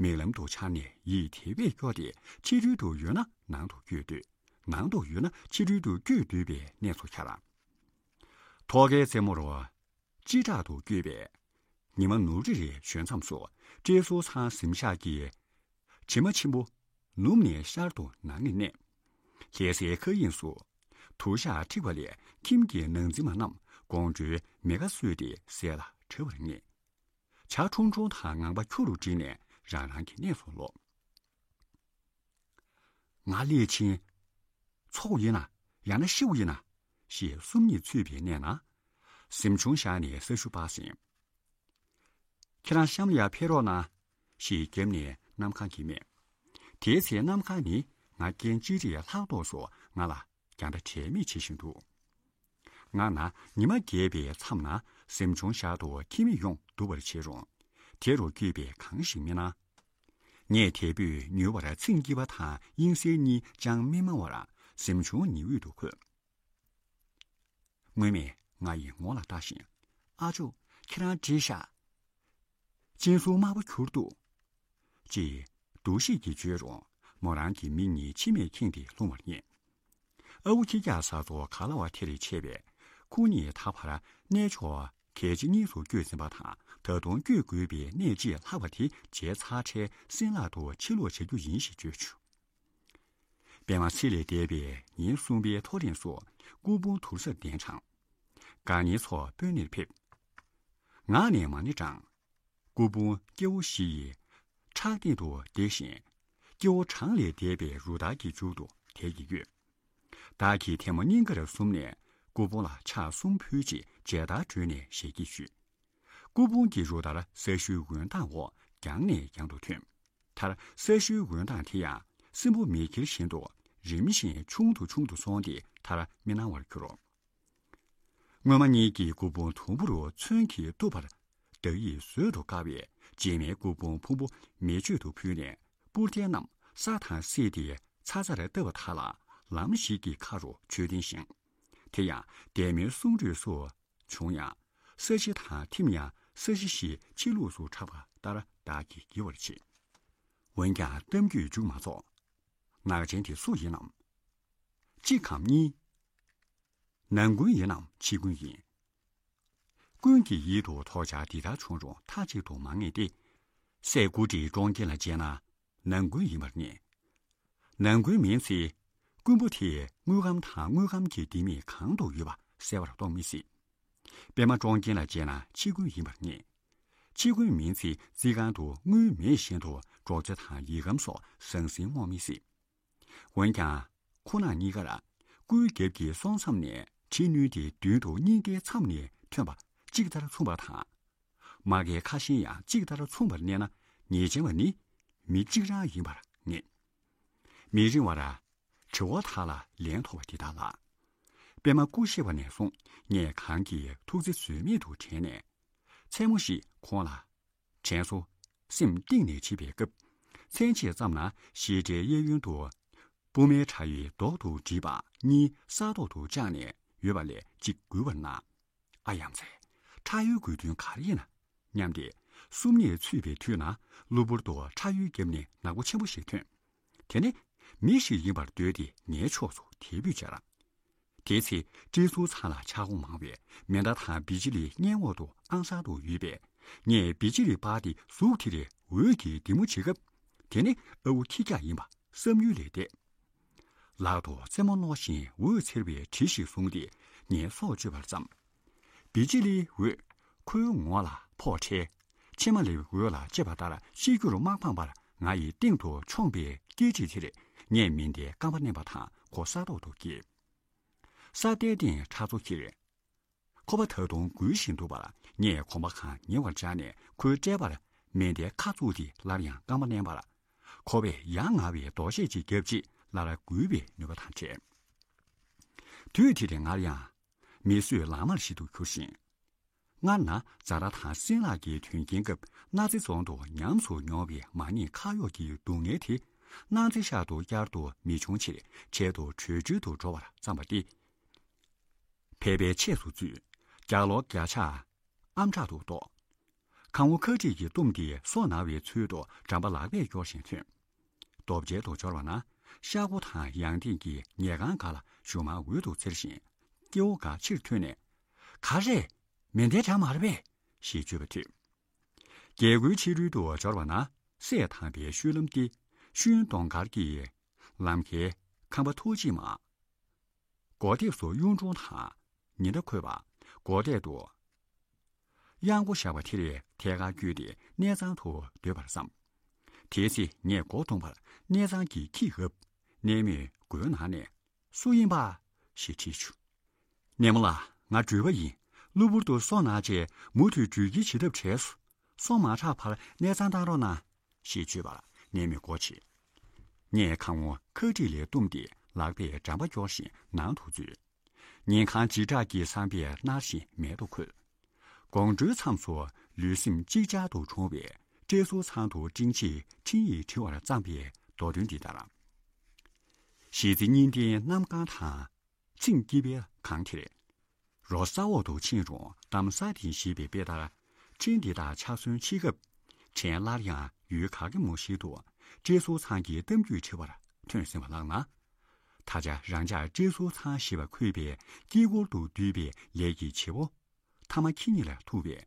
མིག་ལམ་དུ་འཆར་ནས་ཡིད་དེ་བས་སྐྱོ་སྟེ་ཕྱི་རོལ་དུ་ཡོད་ན་ནང་དུ་བསྐྱོད་འདོད། ནང་དུ་ཡོད་ན་ཕྱི་རོལ་དུ་བསྐྱོད་འདོད་པའི་གནས་སུ་འཁྱར། ཐོག་ཁའི་རྩེ་མོར་ཅི་དྲག་ཏུ་བསྐྱོད་པས། ཉི་མ་ནུབ་རིར་བཞོན་མཚམས་སུ་བཀྲེས་ཟུར་ཚང་གཟིམ་ཤག་གི་བྱེ་མ་ཆེན་པོ་ནུབ་ནས་ཤར་དུ་ནང་ངེར་གནས། ལྷ་སའི་མཁའ་དབྱིངས་སུ་དུ་ཞག་འཁྲིགས་པ་ལས་ཁྱིམ་གྱི་ནང་འཛིན་མ་རྣམས་དགོང་དྲོའི་མེ་ཁ་གསོས་ཏེ་ཟས་ལ་བྲེལ་བར་ངེས། བྱ་ཁྲུང་ཁྲུང་དང་ངང་པ་ཁྱུ་རུ་བསྒྲིལ་ནས་རང་རང་གི་གནས་སུ་ལོག། ང་སླེབས་ཕྱིན་འཚོ་བ་ཡིན་ན་ཡང་ན་ཤི་བ་ཡིན་ན་ཞེས་སུམ་གཉིས་ཚུད་པའི་གནས་ན། གཟིམ་ཆུང་བཞག་ནས་ས་ཞུ་སྤར་ཟིན། ཁྱེད་རང་གཤམ་ལ་ཡར་ཕེབས་རོགས་གནང་ཞེས་རྒྱབ་ནས་གནམ་ཁང་གིས་སྨྲས། དེའི་ཚེ་གནམ་ཁང་ནི་ང་རྒྱལ་ཅི་རིགས་ལྷག་ཏོག་སོགས་ང་ལ་རྒྱང་ལྟ་དྲན་མེད་བྱེད་བཞིན་འདུག། ང་ན་ཉི་མ་རྒས་པའི་མཚམས་ན་གཟིམ་ཆུང་ཞག་ཏུ་ཁྱིམ་མི་ཡོང་འདུག་པར་བྱེད་རུང་། དེ་རུ་བསྐྱོད་པས་གང་ཞིག་མི་སྣང་། ངས་དལ་བུས་ཉུལ་བར་ཚིག་འགྱིད་པ་དང་དབྱིངས་གསལ་གཉིས་ཅང་མི་སྨྲ་བར་གཟིམ་ཆུང་ཉི་འོད་དུ་འཁོད། སྔོན་མས་ང་ཡི་ངོ་ལ་ལྟ་ཞིང་། ཨ་ཅོ། ཁྱེད་རང་བྲིས་ཤག། སྤྱན་ཟུར་དམར་པོ་གྱུར་འདུག། ཅེས་འདུ་ཤེས་ཀྱིས་བརྗོད་རུང་མོ་རང་གི་མིག་གཉིས་མཆི་མས་ཁེངས་ཏེ་ལྷུང་བར་ངེས། ཨ་ཁུ་ཁྱི་སྐྱག་ཟ་ཚོ་ག་ལ་བ་དེ་རེ་ཆད་པས་ཁོ་གཉིས་ད་བར་གནས་མཆོག་གལ་ཆེ་གཉིས་སུ་བསྐྱོད་ཟིན་པ་དང་ད་དུང་བསྐྱོད་དགོས་པའི་གནས་ཅིག་ལྷག་པ་དེ་བརྗེད་ཚར་འཕྲལ་སྲིན་ལག་ཏུ་ཕྱིར་ལོག་བྱ་རྒྱུ་ཡིན་ཞེས་བརྗོད་བྱུང་། པད་མ་ཚེ་ལས་འདས་པའི་ཉིན་གསུམ་པའི་ཐོ་རེངས་སུ་སྐུ་ཕུང་དུར་སར་གདན་དྲངས། དགའ་ཉེ་ཚོ་དཔོན་གཉེར་ཕེབས། ངག་ནས་མ་ཎི་བགྲངས། སྐུ་ཕུང་སྐྱེ་བོ་བཞི་ཡི་ཕྲག་སྟེང་དུ་བརྡེགས་ཤིང་། སྐྱེ་བོ་གྲངས་ལས་འདས་པའི་རུ་དར་གྱི་མཇུག་ཏུ་དེད་ཀྱི་ཡོད། བདག་གིས་ཐལ་མོ་སྙིང་གར་བཟུང་ནས་སྐུ་ཕུང་ལ་ཕྱག་གསུམ་ཕུལ་རྗེས་མཇལ་དར་བསྒྲོན་ནས་ཞལ་གྱིས་ཞུས། སྐུ་ཕུང་གི་རུ་དར་ས་གཞིའི་འོད་མདངས་འོག་རྒྱང་ནས་རྒྱང་དུ་ཐོན། མཐར་ས་གཞིའི་འོད་མདངས་དེ་ཡང་སྲིན་པོ་མེ་ཁྱེར་བཞིན་དུ་རིམ་བཞིན་ཆུང་དུ་ཆུང་དུ་སོང་སྟེ་མཐར་མི་སྣང་བར་གྱུར། སྔོན་མ་གཉིས་ཀྱི་སྐུ་ཕུང་དུམ་བུར་ཚོན་གྱིས་གཏུབས་པར་བརྡ་ཡིས་བཟོད་དུ་དཀའ་བས་རྗེས་མའི་སྐུ་ཕུང་ཕུང་པོ་མེ་མཆོད་དུ་ཕུལ་ནས་སྤུར་རྟེན་རྣམས་ས་དང་བསྲེས་ཏེ་ཚ་ཚར་བཏབ་པ་དག་ལ་ལམ་ཞིག་གི་ཁ་རུ་མཆོད་རྟེན་བཞེངས། དེ་ཡང་འདས་མའི་གསུང་སྒྲོས་སུ་བྱུང་ཡང་། ས་གཞི་དང་ཐིམ་ཡང་ས་གཞི་ཞེས་ཕྱི་ལུགས་སུ་གྲགས་པ་ལྟར་བདག་གིས་བགྱི་བར་བྱེད། འོན་ཀྱང་གཏམ་རྒྱུད་མཇུག་མ་རྫོགས། ནག་ཅན་དེ་སུ་ཡིན་ནམ། གཅིག་གམ་གཉིས། ནང་ཀུན་ཡིན་ནམ་ཕྱི་ཀུན་ཡིན། ཀུན་གྱི་ཡིད་དུ་དོགས་འཆར་འདི་ལྟར་བྱུང་རུང་མཐའ་གཅིག་ཏུ་མ་ངེས་ཏེ། སྲས་སྐུ་བགྲེས་ཀྲོང་རྒན་ལ་མཇལ་ན་ནང་ཀུན་ཡིན་པར་ངེས། ནང་ཀུན་མིན་ཚེ། རྐུན་པོ་དེས་དངུལ་སྒམ་དང་དངུལ་སྒམ་གྱི་ལྡེ་མིག་གང་དུ་ཡོད་པ་གསལ་བར་མཐོང་མི་སྲིད། པད་མ་ཀྲོང་རྒན་ལ་མཇལ་ན་ཕྱི་ཀུན་ཡིན་པར་ངེས། ཕྱི་ཀུན་མིན་ཚེ་རྩིས་ཁང་དུ་དངུལ་མེད་བཞིན་དུ་སྒྲོག་ཙེ་དང་ཡིག་སྒམ་སོགས་ཟང་ཟིང་མངོན་མི་སྲིད། འོན་ཀྱང་ཁོ་ན་གཉིས་ཀར་སྐུའི་རྒྱབ་ཀྱི་སོང་མཚམས་ནས་ཁྲིད་ནུས་ཏེ་མདུན་དུ་སྙིང་གའི་མཚམས་ནས་ཐོན་པ་གཅིག་ལྟར་མཚུངས་པ་དང་། མ་གའི་ཁ་ཞེང་ཡང་གཅིག་ལྟར་མཚུངས་པར་གནས་ན་ཉེས་ཅན་བ་ནི་མི་གཅིག་རང་ཡིན་པར་ངེས། མི་རིང་བར་དྲི་བ་དག་ལ་ལན་ཐོབ་པ་འདི་དག་ལགས། པད་མ་སྐུ་གཤེགས་པ་ནས་བཟུང་ངས་གང་གི་ཐུགས་བརྩེ་ཟོལ་མེད་དུ་དྲན་ནས། མཚན་མོ་ཞིག་ཁོང་ལ་དྲན་གསོ་སེམས་གཏིང་ནས་བྱེད་པའི་སྐབས། མཚན་ཕྱེད་ཙམ་ན་ཞེ་འདྲའི་གཡས་གཡོན་དུ་སྤུ་མའི་ཕྲ་ཡི་མདོག་ཏུ་བྲིས་པ་གཉིས་ས་ཐོག་ཏུ་བཅག་ནས་ཡོད་པ་ལས་གཅིག་འགུལ་བར་སྣང་། ཨ་ཡ་མཚན། ཕྲ་ཡི་དགོས་དོན་ག་རེ་ཡིན་ན་སྙམ་སྟེ། སུམ་གཉིས་ཚུད་པའི་དུས་ན་གློ་བུར་དུ་ཕྲ་ཡི་རྒྱབ་ནས་ནག་པོ་ཆེན་པོ་ཞིག་ཐོན། དེ་ནི་མི་ཞིག་ཡིན་པར་འདོད་དེ་ངའི་ཕྱོགས་སུ་དལ་བུས་བཅར། དེའི་ཚེ་བཀྲེས་ཟུར་ཚང་ལ་ཆག་སྒོ་མང་བས་མེ་མདའ་དང་བི་ཇི་ལི་སྔས་འོག་ཏུ་ཨང་གསར་དུ་ཡོད་པས། ངས་བི་ཇི་ལི་སྤར་ཏེ་གཟུགས་དེ་ལས་འོད་ཀྱི་ལྡིང་མོ་བྱེད་སྐབས། དེ་ནི་ཨ་ཁུ་ཁྱི་སྐྱག་ཡིན་པ་བསམ་ཡུལ་ལས་འདས། ལག་ཏུ་རྩེད་མོ་རྣོ་ཞིང་འོད་འཚེར་བའི་གྲི་ཞིག་བཟུང་སྟེ་ངའི་སྲོག་གཅོད་པར་བརྩམས། བི་ཇི་ལིའི་འོད་ཁོའི་ངོ་ལ་ཕོག་འཕྲལ། ཕྱེ་མ་ལེབ་འོད་ལ་ལྕེབས་པ་ལྟར་ཤི་རྒྱུར་མ་ཕངས་པར་ང་ཡི་སྟེང་དུ་མཆོངས་པའི་སྐད་ཅིག་དེར་ངས་མིང་དེ་རྐང་པ་མནན་པ་དང་ཁོ་ས་ཐོག་ཏུ་འགྱེལ། ས་རྟའི་སྟེང་ཁྲག་མཚོ་འཁྱིལ། ཁོ་པ་ད་དུང་འགུལ་བཞིན་འདུག་པར་ངས་གོམ་པ་གང་ཉེ་བར་བཅར་ནས་ཁོའི་སྐྲད་པར་མེ་མདའི་ཁ་བཙུགས་ཏེ་སླར་ཡང་རྐང་པ་མནན་པར། ཁོ་པས་ཡ་ང་བའི་རྡོ་ཤལ་ཅིག་བརྒྱབ་རྗེས་སླར་འགུལ་བའི་ནུས་པ་དང་བྲལ། དུས་དེར་ང་ཡང་མི་བཟོད་ལག་དམར་ཞིག་ཏུ་གྱུར་ཞིང་། སྔར་ན་ཛ་དྲག་དང་སྲིན་ལག་གི་དོན་རྐྱེན་སྐབས་གནའ་རྫི་རྫོང་དུ་ཉམས་སུ་མྱོང་བའི་མ་ཎི་ཁ་གཡོག་གི་སྡུག་བསྔལ་དེ། གནའ་རྫི་ཤག་ཏུ་བསྐྱར་དུ་མི་འབྱུང་ཕྱིར་ཆེད་དུ་བྲོས་བྱོལ་དུ་འགྲོ་བར་བརྩམས་པ་སྟེ། ཕལ་པའི་ཆས་སུ་བཙུད། རྒྱ་ལོ་བརྒྱ་ཕྱག་ཨམ་ཕྲག་ཏུ་གཏོགས། ཁ་ངོ་ཁ་དཀྲིས་ཀྱིས་བཏུམས་ཏེ་སོ་ན་བའི་ཚུལ་དུ་འགྲམ་པ་ལག་པས་སྐྱོར་བཞིན་ཐོན། རྡོ་གཅལ་དུ་འབྱོར་བ་ན། ཤ་སྒོ་དང་ཡང་སྟེང་གི་ཉལ་ཁང་སྒང་ལ་གཞུ་མ་འོད་དུ་འཚེར་ཞིང་། སྐྱེ་བོ་འགའ་ཕྱིར་ཐོན་ནས། ག་རེ། མེ་མདའི་སྒྲ་མ་རེད་པས། ཞེས་བརྗོད་པ་ཐོས། རྒྱལ་སྒོའི་ཕྱི་རོལ་དུ་འབྱོར་བ་ན། སྲས་དམ་པའི་ཤུལ་ལམ་སྟེ། ཤུན་དོང་སྒར་གྱི་ལམ་ཁའི་ཁང་པ་ཐོག་གཅིག་མ། སྒོ་ཐེབས་སུ་གཡུང་དྲུང་དང་ཉི་ཟླ་འཁོད་པ། སྒོ་ཐད་དུ་གཡང་སྒོ་བཞག་པ་དེར་ཐད་ཀར་བསྐྱོད་དེ་གནས་ཚང་དུ་སྡོད་པར་བསམ། དེའི་ཚེ་ངས་སྒོ་བརྡུངས་པར་གནས་ཚང་གིས་ཁྱི་འགབ། གནས་མོས་སྒོའི་ནང་ནས། སུ་ཡིན་པ། ཞེས་དྲིས་བྱུང་། གནས་མོ་ལགས། ང་འགྲུལ་པ་ཡིན། གློ་བུར་དུ་སོ་ན་བྱས་མུ་མཐུད་འགྲུལ་སྐྱེལ་བྱེད་ཐབས་བྲལ་སོང་། སོ་མ་ཆགས་བར་གནས་ཚང་བཏང་རོགས་གནང་། ཞེས་བརྗོད་པར་གནས་མོས་སྒོ་ཕྱེ། ངས་ཁ་ངོ་ཁ་དཀྲིས་ལས་བཏུམས་ཏེ་ལག་པས་འགྲམ་པ་སྐྱོར་བཞིན་ནང་དུ་འཛུལ། ཉིན་གང་འཇིགས་སྐྲག་གི་བསམ་པས་མནར་བཞིན་མལ་དུ་འཁོད། དགོང་དྲོའི་མཚམས་སུ་ལུས་སེམས་ཅིག་ཅར་དུ་གྲོངས་པས་བཀྲས་ཟུར་ཚང་དུ་སྤྲིན་ཕྱིས་འཕྲིན་ཡིག་བྲི་བར་བརྩམས་པའི་མདོ་དོན་འདི་ལྟར། གཞི་རྩའི་གཉིས་ལྡན་གནམ་གང་དང་། ཚིག་སྐྱིད་པའི་གང་དེར། རོ་ས་འོག་ཏུ་ཕྱིན་རུང་གཏམ་ས་སྟེང་ཞེས་པའི་དཔེ་ལྟར། འཕྲིན་འདི་དག་ཆ་ཚང་ཕྱི་སྐབས་དྲན། སླར་ཡང་ཡུལ་ག་གེ་མོ་ཞིག་ཏུ་བཀྲས་ཟུར་ཚང་གི་གཏམ་རྒྱུད་བྲི་བར་ཐོན་ཟིན་པ་ལགས་ན། ད་ཆ་རང་ཅག་བཀྲས་ཟུར་ཚང་ཞེས་པ་འཁོད་པའི་དཀྱིལ་འཁོར་དུ་འདུས་པའི་ལས་ཀྱི་བྱེད་པོ་ཐ་མ་ཁྱེད་ཉིད་ལ་ཐུག་པས།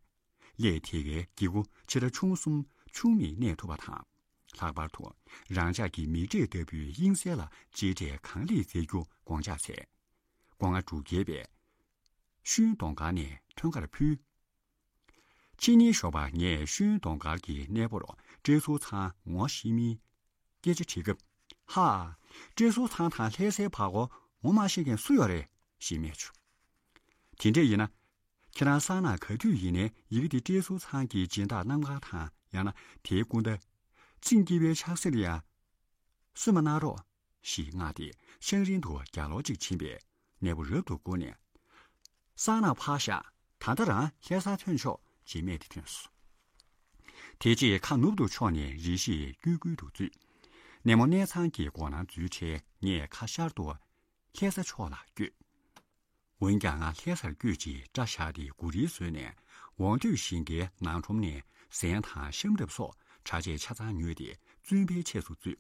སླད་དེ་གའི་སྒྱེད་པུ་ཆེ་ཕྲ་ཆུང་གསུམ་ཆུང་མིག་གནས་ཐུབ་པ་དང་། ལྷག་པར་དུ་རང་ཅག་གི་མིག་འབྲས་ལྟ་བུའི་དབྱིངས་གསལ་ལ་གཅེས་སྤྲས་གང་ལེགས་མཛད་རྒྱུ་དགོངས་འཇགས་འཚལ། སྒོ་ང་དྲུག་བརྒྱད་པའི་ཤུན་དོང་སྒར་ནས་ཐོན་ཁར་ཕུལ། ཕྱི་ཉིན་ཞོགས་པ་ངས་ཤུན་དོང་སྒར་གྱི་གནས་སྐོར་བཀྲས་ཟུར་ཚང་ངོ་ཤེས་མིན་སྐད་ཆ་དྲིས་སྐབས། ཧ། བཀྲས་ཟུར་ཚང་དང་ལྷ་སའི་བར་སྐོར་ངོ་མ་ཤེས་མཁན་སུ་ཡོད་རེད་ཞེས་སྨྲས་བྱུང་། དེ་འདྲ་ཡིན་ན། ཁྱེད་རང་སང་ནངས་ག་དུས་ཡིན་ནའི་ཡི་གེ་འདི་བཀྲས་ཟུར་ཚང་གི་སྦྱིན་བདག་གནམ་གང་དང་ཡང་ན་དེའི་སྐུ་ཟླ། ཚེས་སྐྱིད་པའི་ཕྱག་སེར་ཡང་། གསོལ་མ་གནང་རོགས། ཞེས་མངགས་ཏེ་ཤང་རིང་དུ་རྒྱ་ལོག་ཅིག་ཕྱིན་པས་གནས་པོ་རབ་ཏུ་བསྒུགས་ནས། སང་ནངས་ཕར་བཞག་ད་ལྟ་རང་ལྷ་སར་ཐོན་ཆོག་ཅེས་སྨྲས་ཏེ་ཐོན་སོང་། དེ་རྗེས་ཁ་ནུབ་ཏུ་ཕྱོགས་ནས་རེ་ཞིག་སྐྱོད་ཁུལ་དུ་འཛུལ། གནས་མོ་གནས་ཚང་གི་སྒོ་ནང་འཛུལ་འཕྲལ་ངས་ཁ་ཤར་དུ་ལྷ་ས་ཕྱོགས་ལ་བསྐྱོད། འོན་ཀྱང་ང་ལྷ་སར་བསྐྱོད་ཅིང་སྐྲ་བཞར་ཏེ་མགོ་རིལ་བཟོས་ནས་འོང་དུས་ཞིང་ཁའི་ནང་ཁྲོམ་ནས་ཟན་དང་ཤམ་ཐབས་སོགས་གྲ་ཆས་ཆ་ཚང་ཉོས་ཏེ་བཙུན་པའི་ཆས་སུ་བཙུད།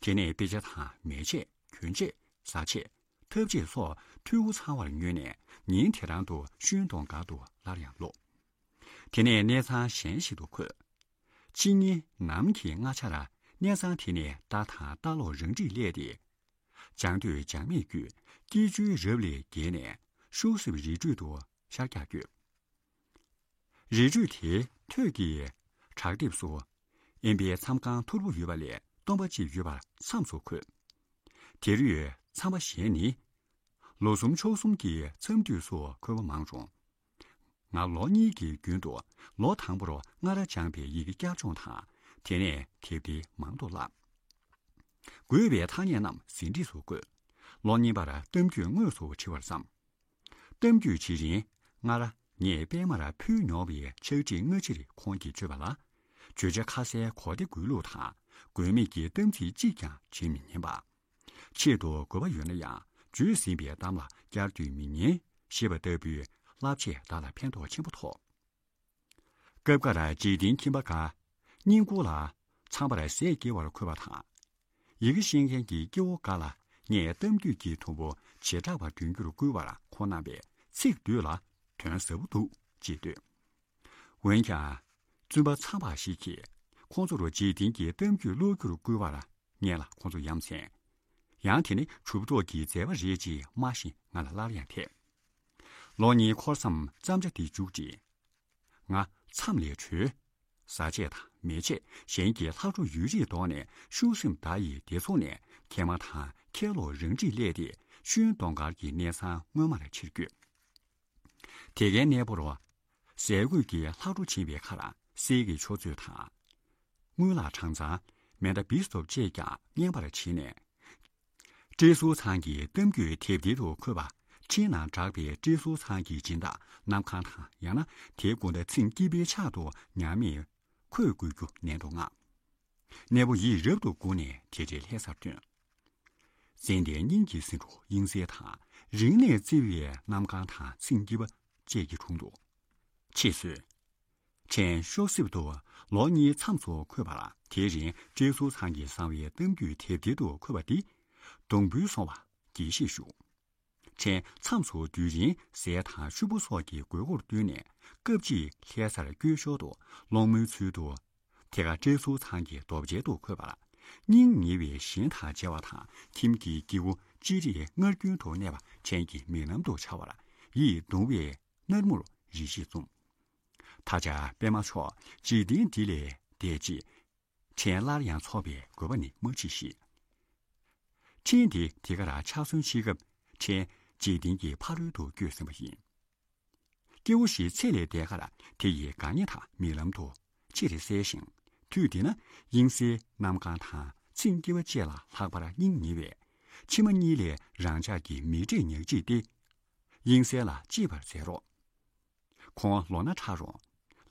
དེ་ནས་དཔེ་ཆ་དང་མལ་ཆས་གྱོན་ཆས་བཟའ་ཆས་ཐབ་ཆས་སོགས་འཐུས་སྒོ་ཚང་བར་ཉོས་ནས་ཉིན་དེ་རང་དུ་ཤུན་དོང་སྒར་དུ་སླར་ཡང་ལོག། དེ་ནས་གནས་ཚང་གཞན་ཞིག་ཏུ་འཁོད། ཕྱི་ཉིན་ནམ་གྱི་སྔ་ཆར་གནས་ཚང་དེ་ནས་རྟ་དང་རྟ་ལོག་རང་འཁྲིད་སླེབས་ཏེ། བྱང་སྟོད་བྱང་སྨད་བརྒྱུད་སྐྱིད་ཆུའི་རབ་ལས་བརྒལ་ནས་ཤུག་སེབ་རི་ཁྲོད་དུ་ཤར་རྒྱག་བསྐྱོད། རི་ཁྲོད་དེའི་ཐོད་ཀྱི་བྲག་ལྡེབས་སུ་དབེན་པའི་མཚམས་ཁང་མཐོར་པོ་ཡོད་པ་ལས་སྟོང་པ་གཅིག་ཡོད་པར་མཚམས་སུ་འཁོད། དེར་ཡོད་མཚམས་པ་གཞན་ནི། ལོ་གསུམ་ཕྱོགས་གསུམ་གྱི་མཚམས་དུས་སུ་འཁོད་པ་མང་རུང་། ང་ལོ་གཉིས་ཀྱི་རྒྱུན་དུ་ལོ་དང་པོར་སྔར་སྦྱངས་པའི་ཡི་གེ་བསྐྱར་སྦྱོང་དང་དེ་ནས་དེབ་ཐེར་མང་དུ་བཀླགས། དགོས་པའི་ཐ་སྙད་རྣམས་ཟིན་བྲིས་སུ་བཀོད། ལོ་གཉིས་པར་གཏམ་རྒྱུད་དངོས་སུ་བྲི་བར་བསམ། གཏམ་རྒྱུད་བྲིས་རིང་སྔར་ངས་པད་མར་ཕུལ་མྱོང་བའི་ཕྱག་བྲིས་སྔ་ཕྱིར་ཁོང་གིས་བརྗོད་པ་ལ། བརྗོད་བྱ་ཁ་གསལ་གོ་བདེ་དགོས་ལུགས་དང་དགོས་མེད་ཀྱི་གཏམ་ཚིག་གཅིག་ཀྱང་བྲིས་མི་ཉན་པ། ཆེད་དུ་དགོས་པ་ཡོད་ན་ཡང་བརྗོད་ཟིན་པའི་གཏམ་ལ་བསྐྱར་ཟློས་མི་ཉན་ཞེས་པ་ལྟ་བུའི་བསླབ་བྱས་བདག་ལ་ཕན་ཐོགས་ཆེན་པོ་ཐོབ། སྐབས་འགར་འཇིག་རྟེན་ཁྱིམ་པ་འགའ་བསྙེན་བཀུར་ལ་ཚངས་པར་ཟས་བསྐྱལ་བར་འཁོད་པ་དང་། ཡི་གེ་ཤེས་མཁན་གྱི་སྐྱེ་བོ་འགའ་ལ་ངས་གཏམ་རྒྱུད་ཀྱི་དུམ་བུ་བྱེ་བྲག་པ་འདོན་རྒྱུར་བསྐུལ་བར་ཁོང་གནང་བས་ཚིག་བསྡུས་ལ་དོན་ཟབ་པོ་འདུག་ཅེས་བསྟོད། འོན་ཀྱང་། བཙུན་པ་ཚངས་པ་ཞིག་གིས་ཁོང་ཚོར་འཇིག་རྟེན་གྱི་གཏམ་རྒྱུད་ཀློག་རྒྱུར་བསྐུལ་བར་ངས་ལ་ཁོང་ཚོ་ཡ་མཚན། ཡང་དེ་ནི་གྲུབ་ཐོབ་ཀྱི་མཛད་པ་རེད་ཅེས་སྨྲ་ཞིང་ང་ལ་སླར་ཡང་དེད། ལོ་གཉིས་འཁོར་མཚམས་བརྩམས་བྱ་འདི་མཇུག་བསྒྲིལ། ང་མཚམས་ལས་གྲོལ། བཟའ་ཆས་དང་མལ་ཆས་གཞན་གྱི་ལྷག་འཕྲོ་ཡོད་རིགས་དོར་ནས་ཤུག་སེམས་དག་ཡིས་སྡེ་ཚོགས་ནས་ཁལ་མ་དང་ཁལ་ལོག་རང་འཁྲིད་སླེབས་ཏེ་ཤུན་དོང་སྒར་གྱི་གནས་ཚང་སྔོན་མར་ཕྱིར་བསྐྱོད། དེ་གའི་གནས་སྤོར་བ། ཟས་གོས་ཀྱི་ལྷག་འཕྲོ་ཕྱིན་པའི་ཁར་གསེར་གྱི་ཆུ་ཚོད་དང་། དངུལ་ལག་གྲངས་ཚང་མེ་མདའ་བི་སི་ཊོབ་བཅས་ཀྱང་རྔན་པར་བྱིན་ནས། བཀྲས་ཟུར་ཚང་གི་གཏམ་རྒྱུད་དེབ་ཐེར་དུ་འཁོད་པ་འཕྲིན་ནང་བསྒྲགས་པའི་བཀྲས་ཟུར་ཚང་གི་སྦྱིན་བདག་གནམ་གང་དང་ཡང་ན་དེའི་སྐུ་ཟླ་ཚེས་སྐྱིད་པའི་ཕྱག་ཏུ་ཉམས་མེད་འཁོད་དགོས་རྒྱུ་ནན་དུ་མངགས། གནས་པོ་ཡིད་རབ་ཏུ་བཀུག་ནས་དེ་འདྲའི་ལྷ་སར་ཐོན། ཙན་དན་སྙིང་གི་ཟེའུ་འབྲུ་དབྱིངས་གསལ་དང་རིང་ནས་བརྩེ་བའི་གནམ་གང་དང་ཚེས་སྐྱིད་པ་ བཅས་ཀྱི་དྲུང་དུ་ཕྱིར་བསུས། ཕྲན་ཤོག་སིབ་ཏུ་ལོ་གཉིས་མཚམས་སུ་འཁོད་པ་ལ། དེའི་རིང་ཀྲེ་སུའུ་ཚང་གི་གསང་བའི་གཏམ་རྒྱུད་དེབ་ཐེར་དུ་འཁོད་པ་འདི་གདུང་འབུལ་སོང་བ་དགྱེས་བཞེས་ཞུ། ཕྲན་མཚམས་སུ་སྡོད་རིང་ཟས་དང་ཕྱུར་བུ་སོགས་ཀྱི་དགོས་མཁོར་བསྟུན་ནས་སྐབས་གཅིག་ལྷ་སར་སྐྱོད་ཞོར་དུ་སློང་མོའི་ཚུལ་དུ། དེ་ག་ཀྲེ་སུའུ་ཚང་གི་རྡོ་གཅལ་དུ་འཁོད་པ་ལ། སྙིང་ཉེ་བའི་གཞན་དང་མཇལ་བ་དང་ཁྱིམ་གྱི་སྐྱེ་བོ་ཅི་རིགས་སྔར་རྒྱུན་དུ་གནས་པ་ཕྲན་གྱི་མིག་ལམ་དུ་འཆར་བ་ལ་ཡིད་གདུང་བའི་མནར་མུར་རེ་ཞིག་འཛོམས། ད་ཆ་པད་མ་མཆོག་འཇིག་རྟེན་འདི་ལས་འདས་རྗེས། ཕྲན་སླར་ཡང་འཚོགས་པའི་དགོས་པ་ནི་མ་མཆིས་ཤིང་། ཕྲན་དེ་དེ་གར་ཕྱག་ཟུན་བྱེད་སྐབས་ཕྲན་འཇིག་རྟེན་གྱི་ཕ་རོལ་ཏུ་བསྐྱོད་ཟིན་པ་ཡིན། སྐྱེ་བོ་ཞིག་ཚེ་ལས་འདས་ཁར་དེ་ཡི་དགའ་ཉེ་དག་མིག་ལམ་དུ་ཆེ་རེ་གསལ་ཞིང་། དུས་འདི་ན་དབྱིངས་གསལ་གནམ་གང་དང་ཚེ་སྐྱེ་བ་བཅས་ལ་ལྷག་པར་སྙིང་ཉེ་བས། ཕྱི་མ་གཉིས་ལས་རང་ཅག་གི་མིག་འབྲས་ཉག་གཅིག་སྟེ། དབྱིངས་གསལ་ལ་གཅེས་པར་མཛད་རོགས། ཁོང་ལོ་ན་ཕྲ་རུང་།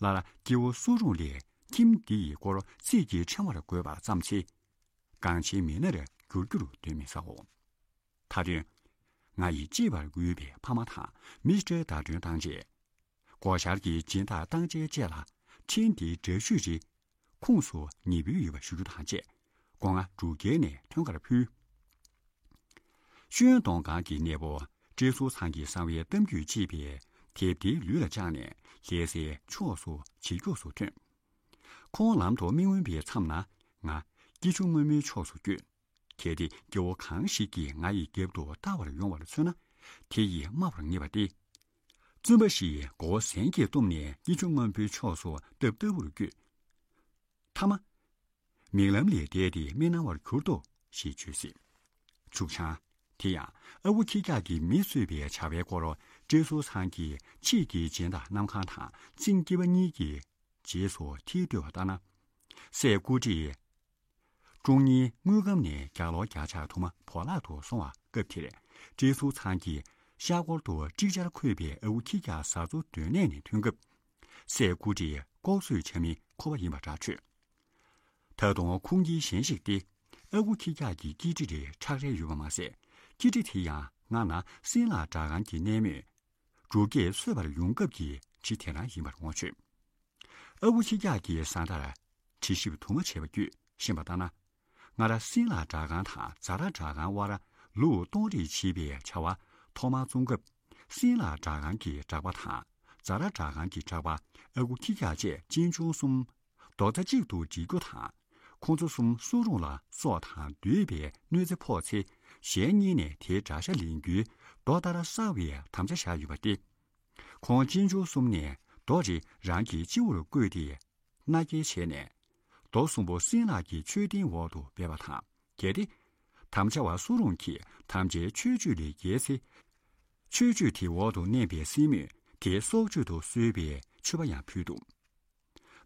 སླར་སྐྱེ་བོ་སུ་རུང་ལས་ཁྱིམ་འདི་ཡི་སྐོར་ཚིག་གིས་ཕྲེང་བར་འགོད་པར་བརྩམས་ཚེ། གང་བྱེད་མི་སྣར་འགྱུར་རྒྱུར་གདོན་མི་ཟའོ། མཐའ་དོན། ང་ཡིས་གཅེས་པར་དགོས་པའི་ཕ་མ་དང་མི་སྤྲེལ་བརྡ་སྐྲུན་བཏང་རྗེས། སྒོ་ཤར་གྱི་སྦྱིན་བདག་བཏང་འཇལ་བཅས་ལ་ཕྲན་འདིའི་འདྲ་བཤུས་རེ་ཁུངས་སུ་ཉེ་འབུལ་ཡོད་པ་ཞུ་རྒྱུ་དང་བཅས། སྒོ་ང་འབྲུག་རྒྱལ་ནས་ཐོན་ཁར་ཕུལ། ཤོན་ཏོང་ཀང་གི་གནས་སྤོ་ཀྲེ་སུའུ་ཚང་གི་གསང་བའི་གཏམ་རྒྱུད་ཅེས་པའི་དེབ་དེའི་ལུས་ལ་བཅངས་ནས་ལྷ་སའི་ཕྱོགས་སུ་ཇེ་མགྱོགས་སུ་ཐོན། ཁོང་ལམ་དུ་མི་མངོན་པའི་མཚམས་ན་ང་སྐྱིད་ཆུ་སྔོན་མོའི་ཕྱོགས་སུ་བསྐྱོད། གལ་ཏེ་སྐྱེ་བོ་གང་ཞིག་གིས་ང་ཡི་རྒྱབ་ཏུ་ལྟ་བར་ཡོང་བར་མཚོན་ན། དེ་ཡིས་སྨྲ་བར་ངེས་པ་སྟེ། བཙུན་པ་ཞིག་མགོ་བོ་ཟན་གྱིས་བཏུམས་ནས་སྐྱིད་ཆུ་སྔོན་པོའི་ཕྱོགས་སུ་སྟབས་ལྟ་བུར་བསྐྱོད། ཐ་མ། མིག་ལམ་ལས་འདས་ཏེ་མི་སྣང་བར་གྱུར་ཏོ་ཞེས་བརྗོད་སྲིད། མཇུག་བྱང་། དེ་ཡང་ཨ་ཁུ་ཁྱི་སྐྱག་གིས་མི་གསོད་པའི་བྱ་བའི་སྐོར་ཀྲེ་སུའུ་ཚང་གིས་ཕྱིས་ཀྱི་སྦྱིན་བདག་གནམ་གང་དང་ཚེ་སྐྱེ་བ་གཉིས་ཀྱི་རྗེས་སུ་ཐིལ་བསྡོད་པ་ལྟར་ན། སྲས་སྐུ་བགྲེས་ཀྲུང་གཉིས་དངུལ་སྒམ་ནས་རྒྱ་ལོ་བརྒྱ་ཕྱག་དུ་མ་བོ་ལག་ཏུ་སོང་བ་སྐབས་དེར་ཀྲེ་སུའུ་ཚང་གི་ཤར་སྒོར་དུ་ཀྲིག་ཅར་འཁོད་པའི་ཨ་ཁུ་ཁྱི་སྐྱག་བཟའ་ཚོ་སྡོད་གནས་ནས་ཐོན་སྐབས། སྲས་སྐུ་བགྲེས་ལྐོག་གསོད་བྱ་མི་ཁོ་པ་ཡིན་པ་ར་འཕྲོད། ད་དུང་ཁུངས་སྐྱེལ་གཞན་ཞིག་སྟེ། ཨ་ཁུ་ཁྱི་སྐྱག་གི་སྐྱིད་གྲི་རེ་ཁྲག་རལ་ཡོད་པ་མ་ཟད། སྐྱིད་གྲི་དེ་ཡང་སྔར་ན་སྲིན་ལག་སྦྲག་ཁང་གི་གནས་མོས། འབྲུག་རྒྱལ་གསོད་པར་ཡོང་སྐབས་ཀྱི་གྲི་དེ་རང་ཡིན་པར་ངོ་ཆོད། ཨ་ཁུ་ཁྱི་སྐྱག་གིས་བཟའ་ཟླར་གྲི་ཞིབ་དུ་མ་བྱས་པ་བརྒྱུད་ཤེས་པ་ལྟར་ན། སྔར་སྲིན་ལག་སྦྲག་ཁང་དང་ཛ་ར་སྦྲག་ཁང་དབར་ལུགས་གཏོང་རེས་བྱེད་པའི་བྱ་བ་ཐོག་མར་བཙུགས་སྐབས། སྲིན་ལག་སྦྲག་ཁང་གི་གྲགས་པ་དང་ཛ་ར་སྦྲག་ཁང་གི་གྲགས་པ་ཨ་ཁུ་ཁྱི་སྐྱག་བཅས་གཅེན་གཅུང་གསུམ་རྡོག་རྩ་གཅིག་ཏུ་སྒྲིལ་རྒྱུ་དང་། ཁོང་ཚོ་གསུམ་སུ་རུང་ལ་སྲོག་དང་འདོད་པའི་གནོད་འཚེ་ཕོག་ཚེ་གཞན་གཉིས་ནས་དེའི་དགྲ་ཤ་ལེན་རྒྱུའི་རྡོ་ལྟར་གསར་བའི་དམ་བཅའ་བཞག་ཡོད་པ་སྟེ། ཁོང་གཅེན་གཅུང་གསུམ་ནས་རྡོ་རེ་རང་གི་སྤྱི་བོར་བརྐོས་ཏེ་མནའ་སྐྱེལ་བྱས་ནས། རྡོ་གསུམ་པོ་སྲིན་ལག་གི་མཆོད་རྟེན་འོག་ཏུ་སྦས་པ་དང་། གལ་ཏེ་དམ་བཅའ་བ་སུ་རུང་གིས་དམ་བཅའི་མཆོད་བརྗོད་ལས་འགལ་ཚེ། མཆོད་བརྗོད་དེའི་འོག་ཏུ་གནས་པའི་སྲིན་མོས་དེའི་སྲོག་གཅོད་དུ་གསོལ་བའི་མཆོད་པ་ཡང་ཕུལ་འདུག།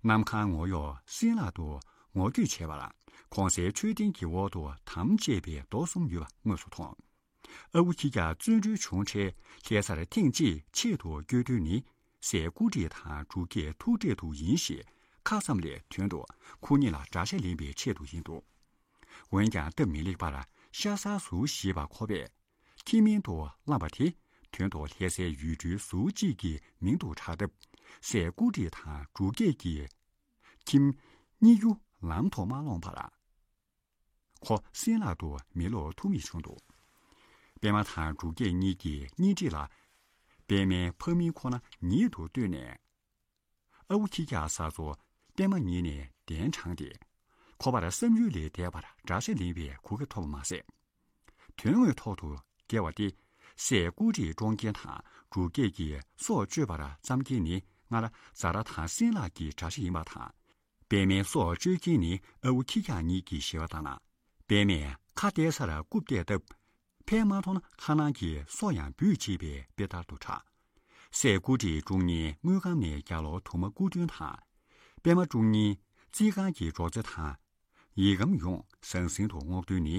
གནམ་གང་ངོ་གཡོག་སྲིན་ལག་ཏུ་ངོ་རྒོལ་བྱས་པ་ལ། གོང་གསལ་མཆོད་རྟེན་གྱི་འོག་ཏུ་དམ་བཅས་པའི་རྡོ་གསུམ་ཡོད་པ་དངོས་སུ་མཐོང་། ཨ་ཁུ་ཁྱི་སྐྱག་བརྩོན་འགྲུས་བྱུང་འཕྲལ་ལྷ་སར་ཐེངས་གཅིག་ཆེད་དུ་བསྐྱོད་དོན་ནི། སྲས་སྐུ་བགྲེས་དང་འབྲུག་རྒྱལ་ཐུག་འཕྲད་དུ་ཡིན་ཞེས་ཁ་ཙམ་ལས་དོན་དུ་ཁོ་གཉིས་ལ་དགྲ་ཤ་ལེན་པའི་ཆེད་དུ་ཡིན་འདུག། འོན་ཀྱང་སྟབས་མི་ལེགས་པར་ཤ་ཟ་ཟུར་ཞེས་པ་ཁོ་པས་ཁྱིམ་མིང་དུ་བླངས་པ་དེ་དོན་དུ་ལྷ་སའི་ཡུལ་གྲུའི་ཟུར་གཅིག་གི་མིང་དུ་གྲགས་སྟབས། སྲས་སྐུ་བགྲེས་དང་འབྲུག་རྒྱལ་གྱི་ཁྱིམ་གཉིས་རྒྱུ་ལམ་དུ་མ་ལྷོངས་པར། ཁོ་སྲིན་ལག་ཏུ་མི་ལོག་ཐུབ་མི་བྱུང་འདུག། པད་མ་དང་འབྲུག་རྒྱལ་གཉིས་ཀྱི་གཉེན་སྒྲིག་ལ། པད་མའི་ཕ་མིང་ཁོ་ན་ཉིད་དུ་བཏོན་ནས། ཨ་ཁུ་ཁྱི་སྐྱག་བཟའ་ཚོ་པད་མ་ཉིད་ནས་གདན་དྲངས་ཏེ། ཁོ་པར་བསམ་ཡུལ་ལས་འདས་པར་དགྲ་ཤ་ལེན་པའི་གོ་སྐབས་ཐོབ་པ་མ་ཟད། དོན་དངོས་ཐོག་ཏུ་འགལ་བ་སྟེ། སྲས་སྐུ་བགྲེས་བཀྲོངས་མཁན་དང་འབྲུག་རྒྱལ་གྱིས་སྲོག་གཅོད་པར་བརྩམས་མཁན་ནི་སྔར་ཛ་ར་དང་སྲིན་ལག་གི་དགྲ་ཤ་ཡིན་པ་དང་། པད་མའི་སྲོག་གཅོད་མཁན་ནི་ཨ་ཁུ་ཁྱི་སྐྱག་ཉིད་ཀྱི་ཞེས་པ་ལྟར་ན། པད་མས་ཁ་གཏད་སར་རྐུབ་གཏད་སྟབས། ཕན་མ་ཐོགས་ན་ཁ་ནང་གི་སྲོག་ཡང་འབུད་ཅེས་པའི་དཔེ་ལྟར་དུ་གྲགས། སྲས་སྐུ་བགྲེས་ཀྲུང་གཉིས་དངུལ་སྒམ་ནས་རྒྱ་ལོ་དུ་མ་སྐུ་མདུན་དང་། པད་མ་ཀྲུང་གཉིས་རྩིས་ཁང་གི་སྒྲོག་ཙེ་དང་། ཡིག་སྒམ་ཡོངས་ཟང་ཟིང་དུ་སྔོག་དོན་ནི།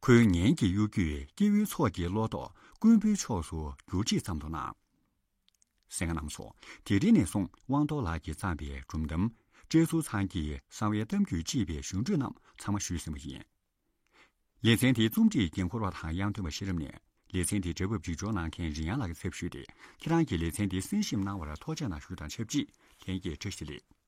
ཁོའི་ངན་གྱི་གཡོ་སྒྱུས་སྐྱེ་བོའི་ཚོགས་ཀྱི་བློ་ལྡོག་རྐུན་པོའི་ཕྱོགས་སུ་བསྒྱུར་ཅིག་ཙམ་དུ་སྣང་། གསན་མཁན་རྣམ་ཚོ། དེ་རིང་ནས་བཟུང་དབང་རྡོར་ལགས་ཀྱིས་བརྩམས་པའི་སྒྲུང་གཏམ་ཀྲེ་སུའུ་ཚང་གི་གསང་བའི་གཏམ་རྒྱུད་ཅེས་པའི་གཞུང་འགྲོས་རྣམས་ཚང་མ་ཞུས་ཟིན་པ་ཡིན། ལེ་ཚན་དེའི་རྩོམ་སྒྲིག་འགན་འཁུར་བ་དང་དབྱངས་སྟོན་པ་ཤེས་རབ་ནས། ལེ་ཚན་དེའི་སྒྲ་ཕབ་ཅིག་འཇོག་གནང་མཁན་རིན་དབྱངས་ལགས་ཀྱི་ཚབ་ཞུས་ཏེ། ཁྱེད་རང་གིས་ལེ་ཚན་འདི་གསན་ཞིབ་གནང་བར་ཐུགས་རྗེ་གནང་ཞུ་དང་ཆབས་ཅིག་ལྷན་རྒྱས་བཀྲ་ཤིས་བདེ་ལེགས།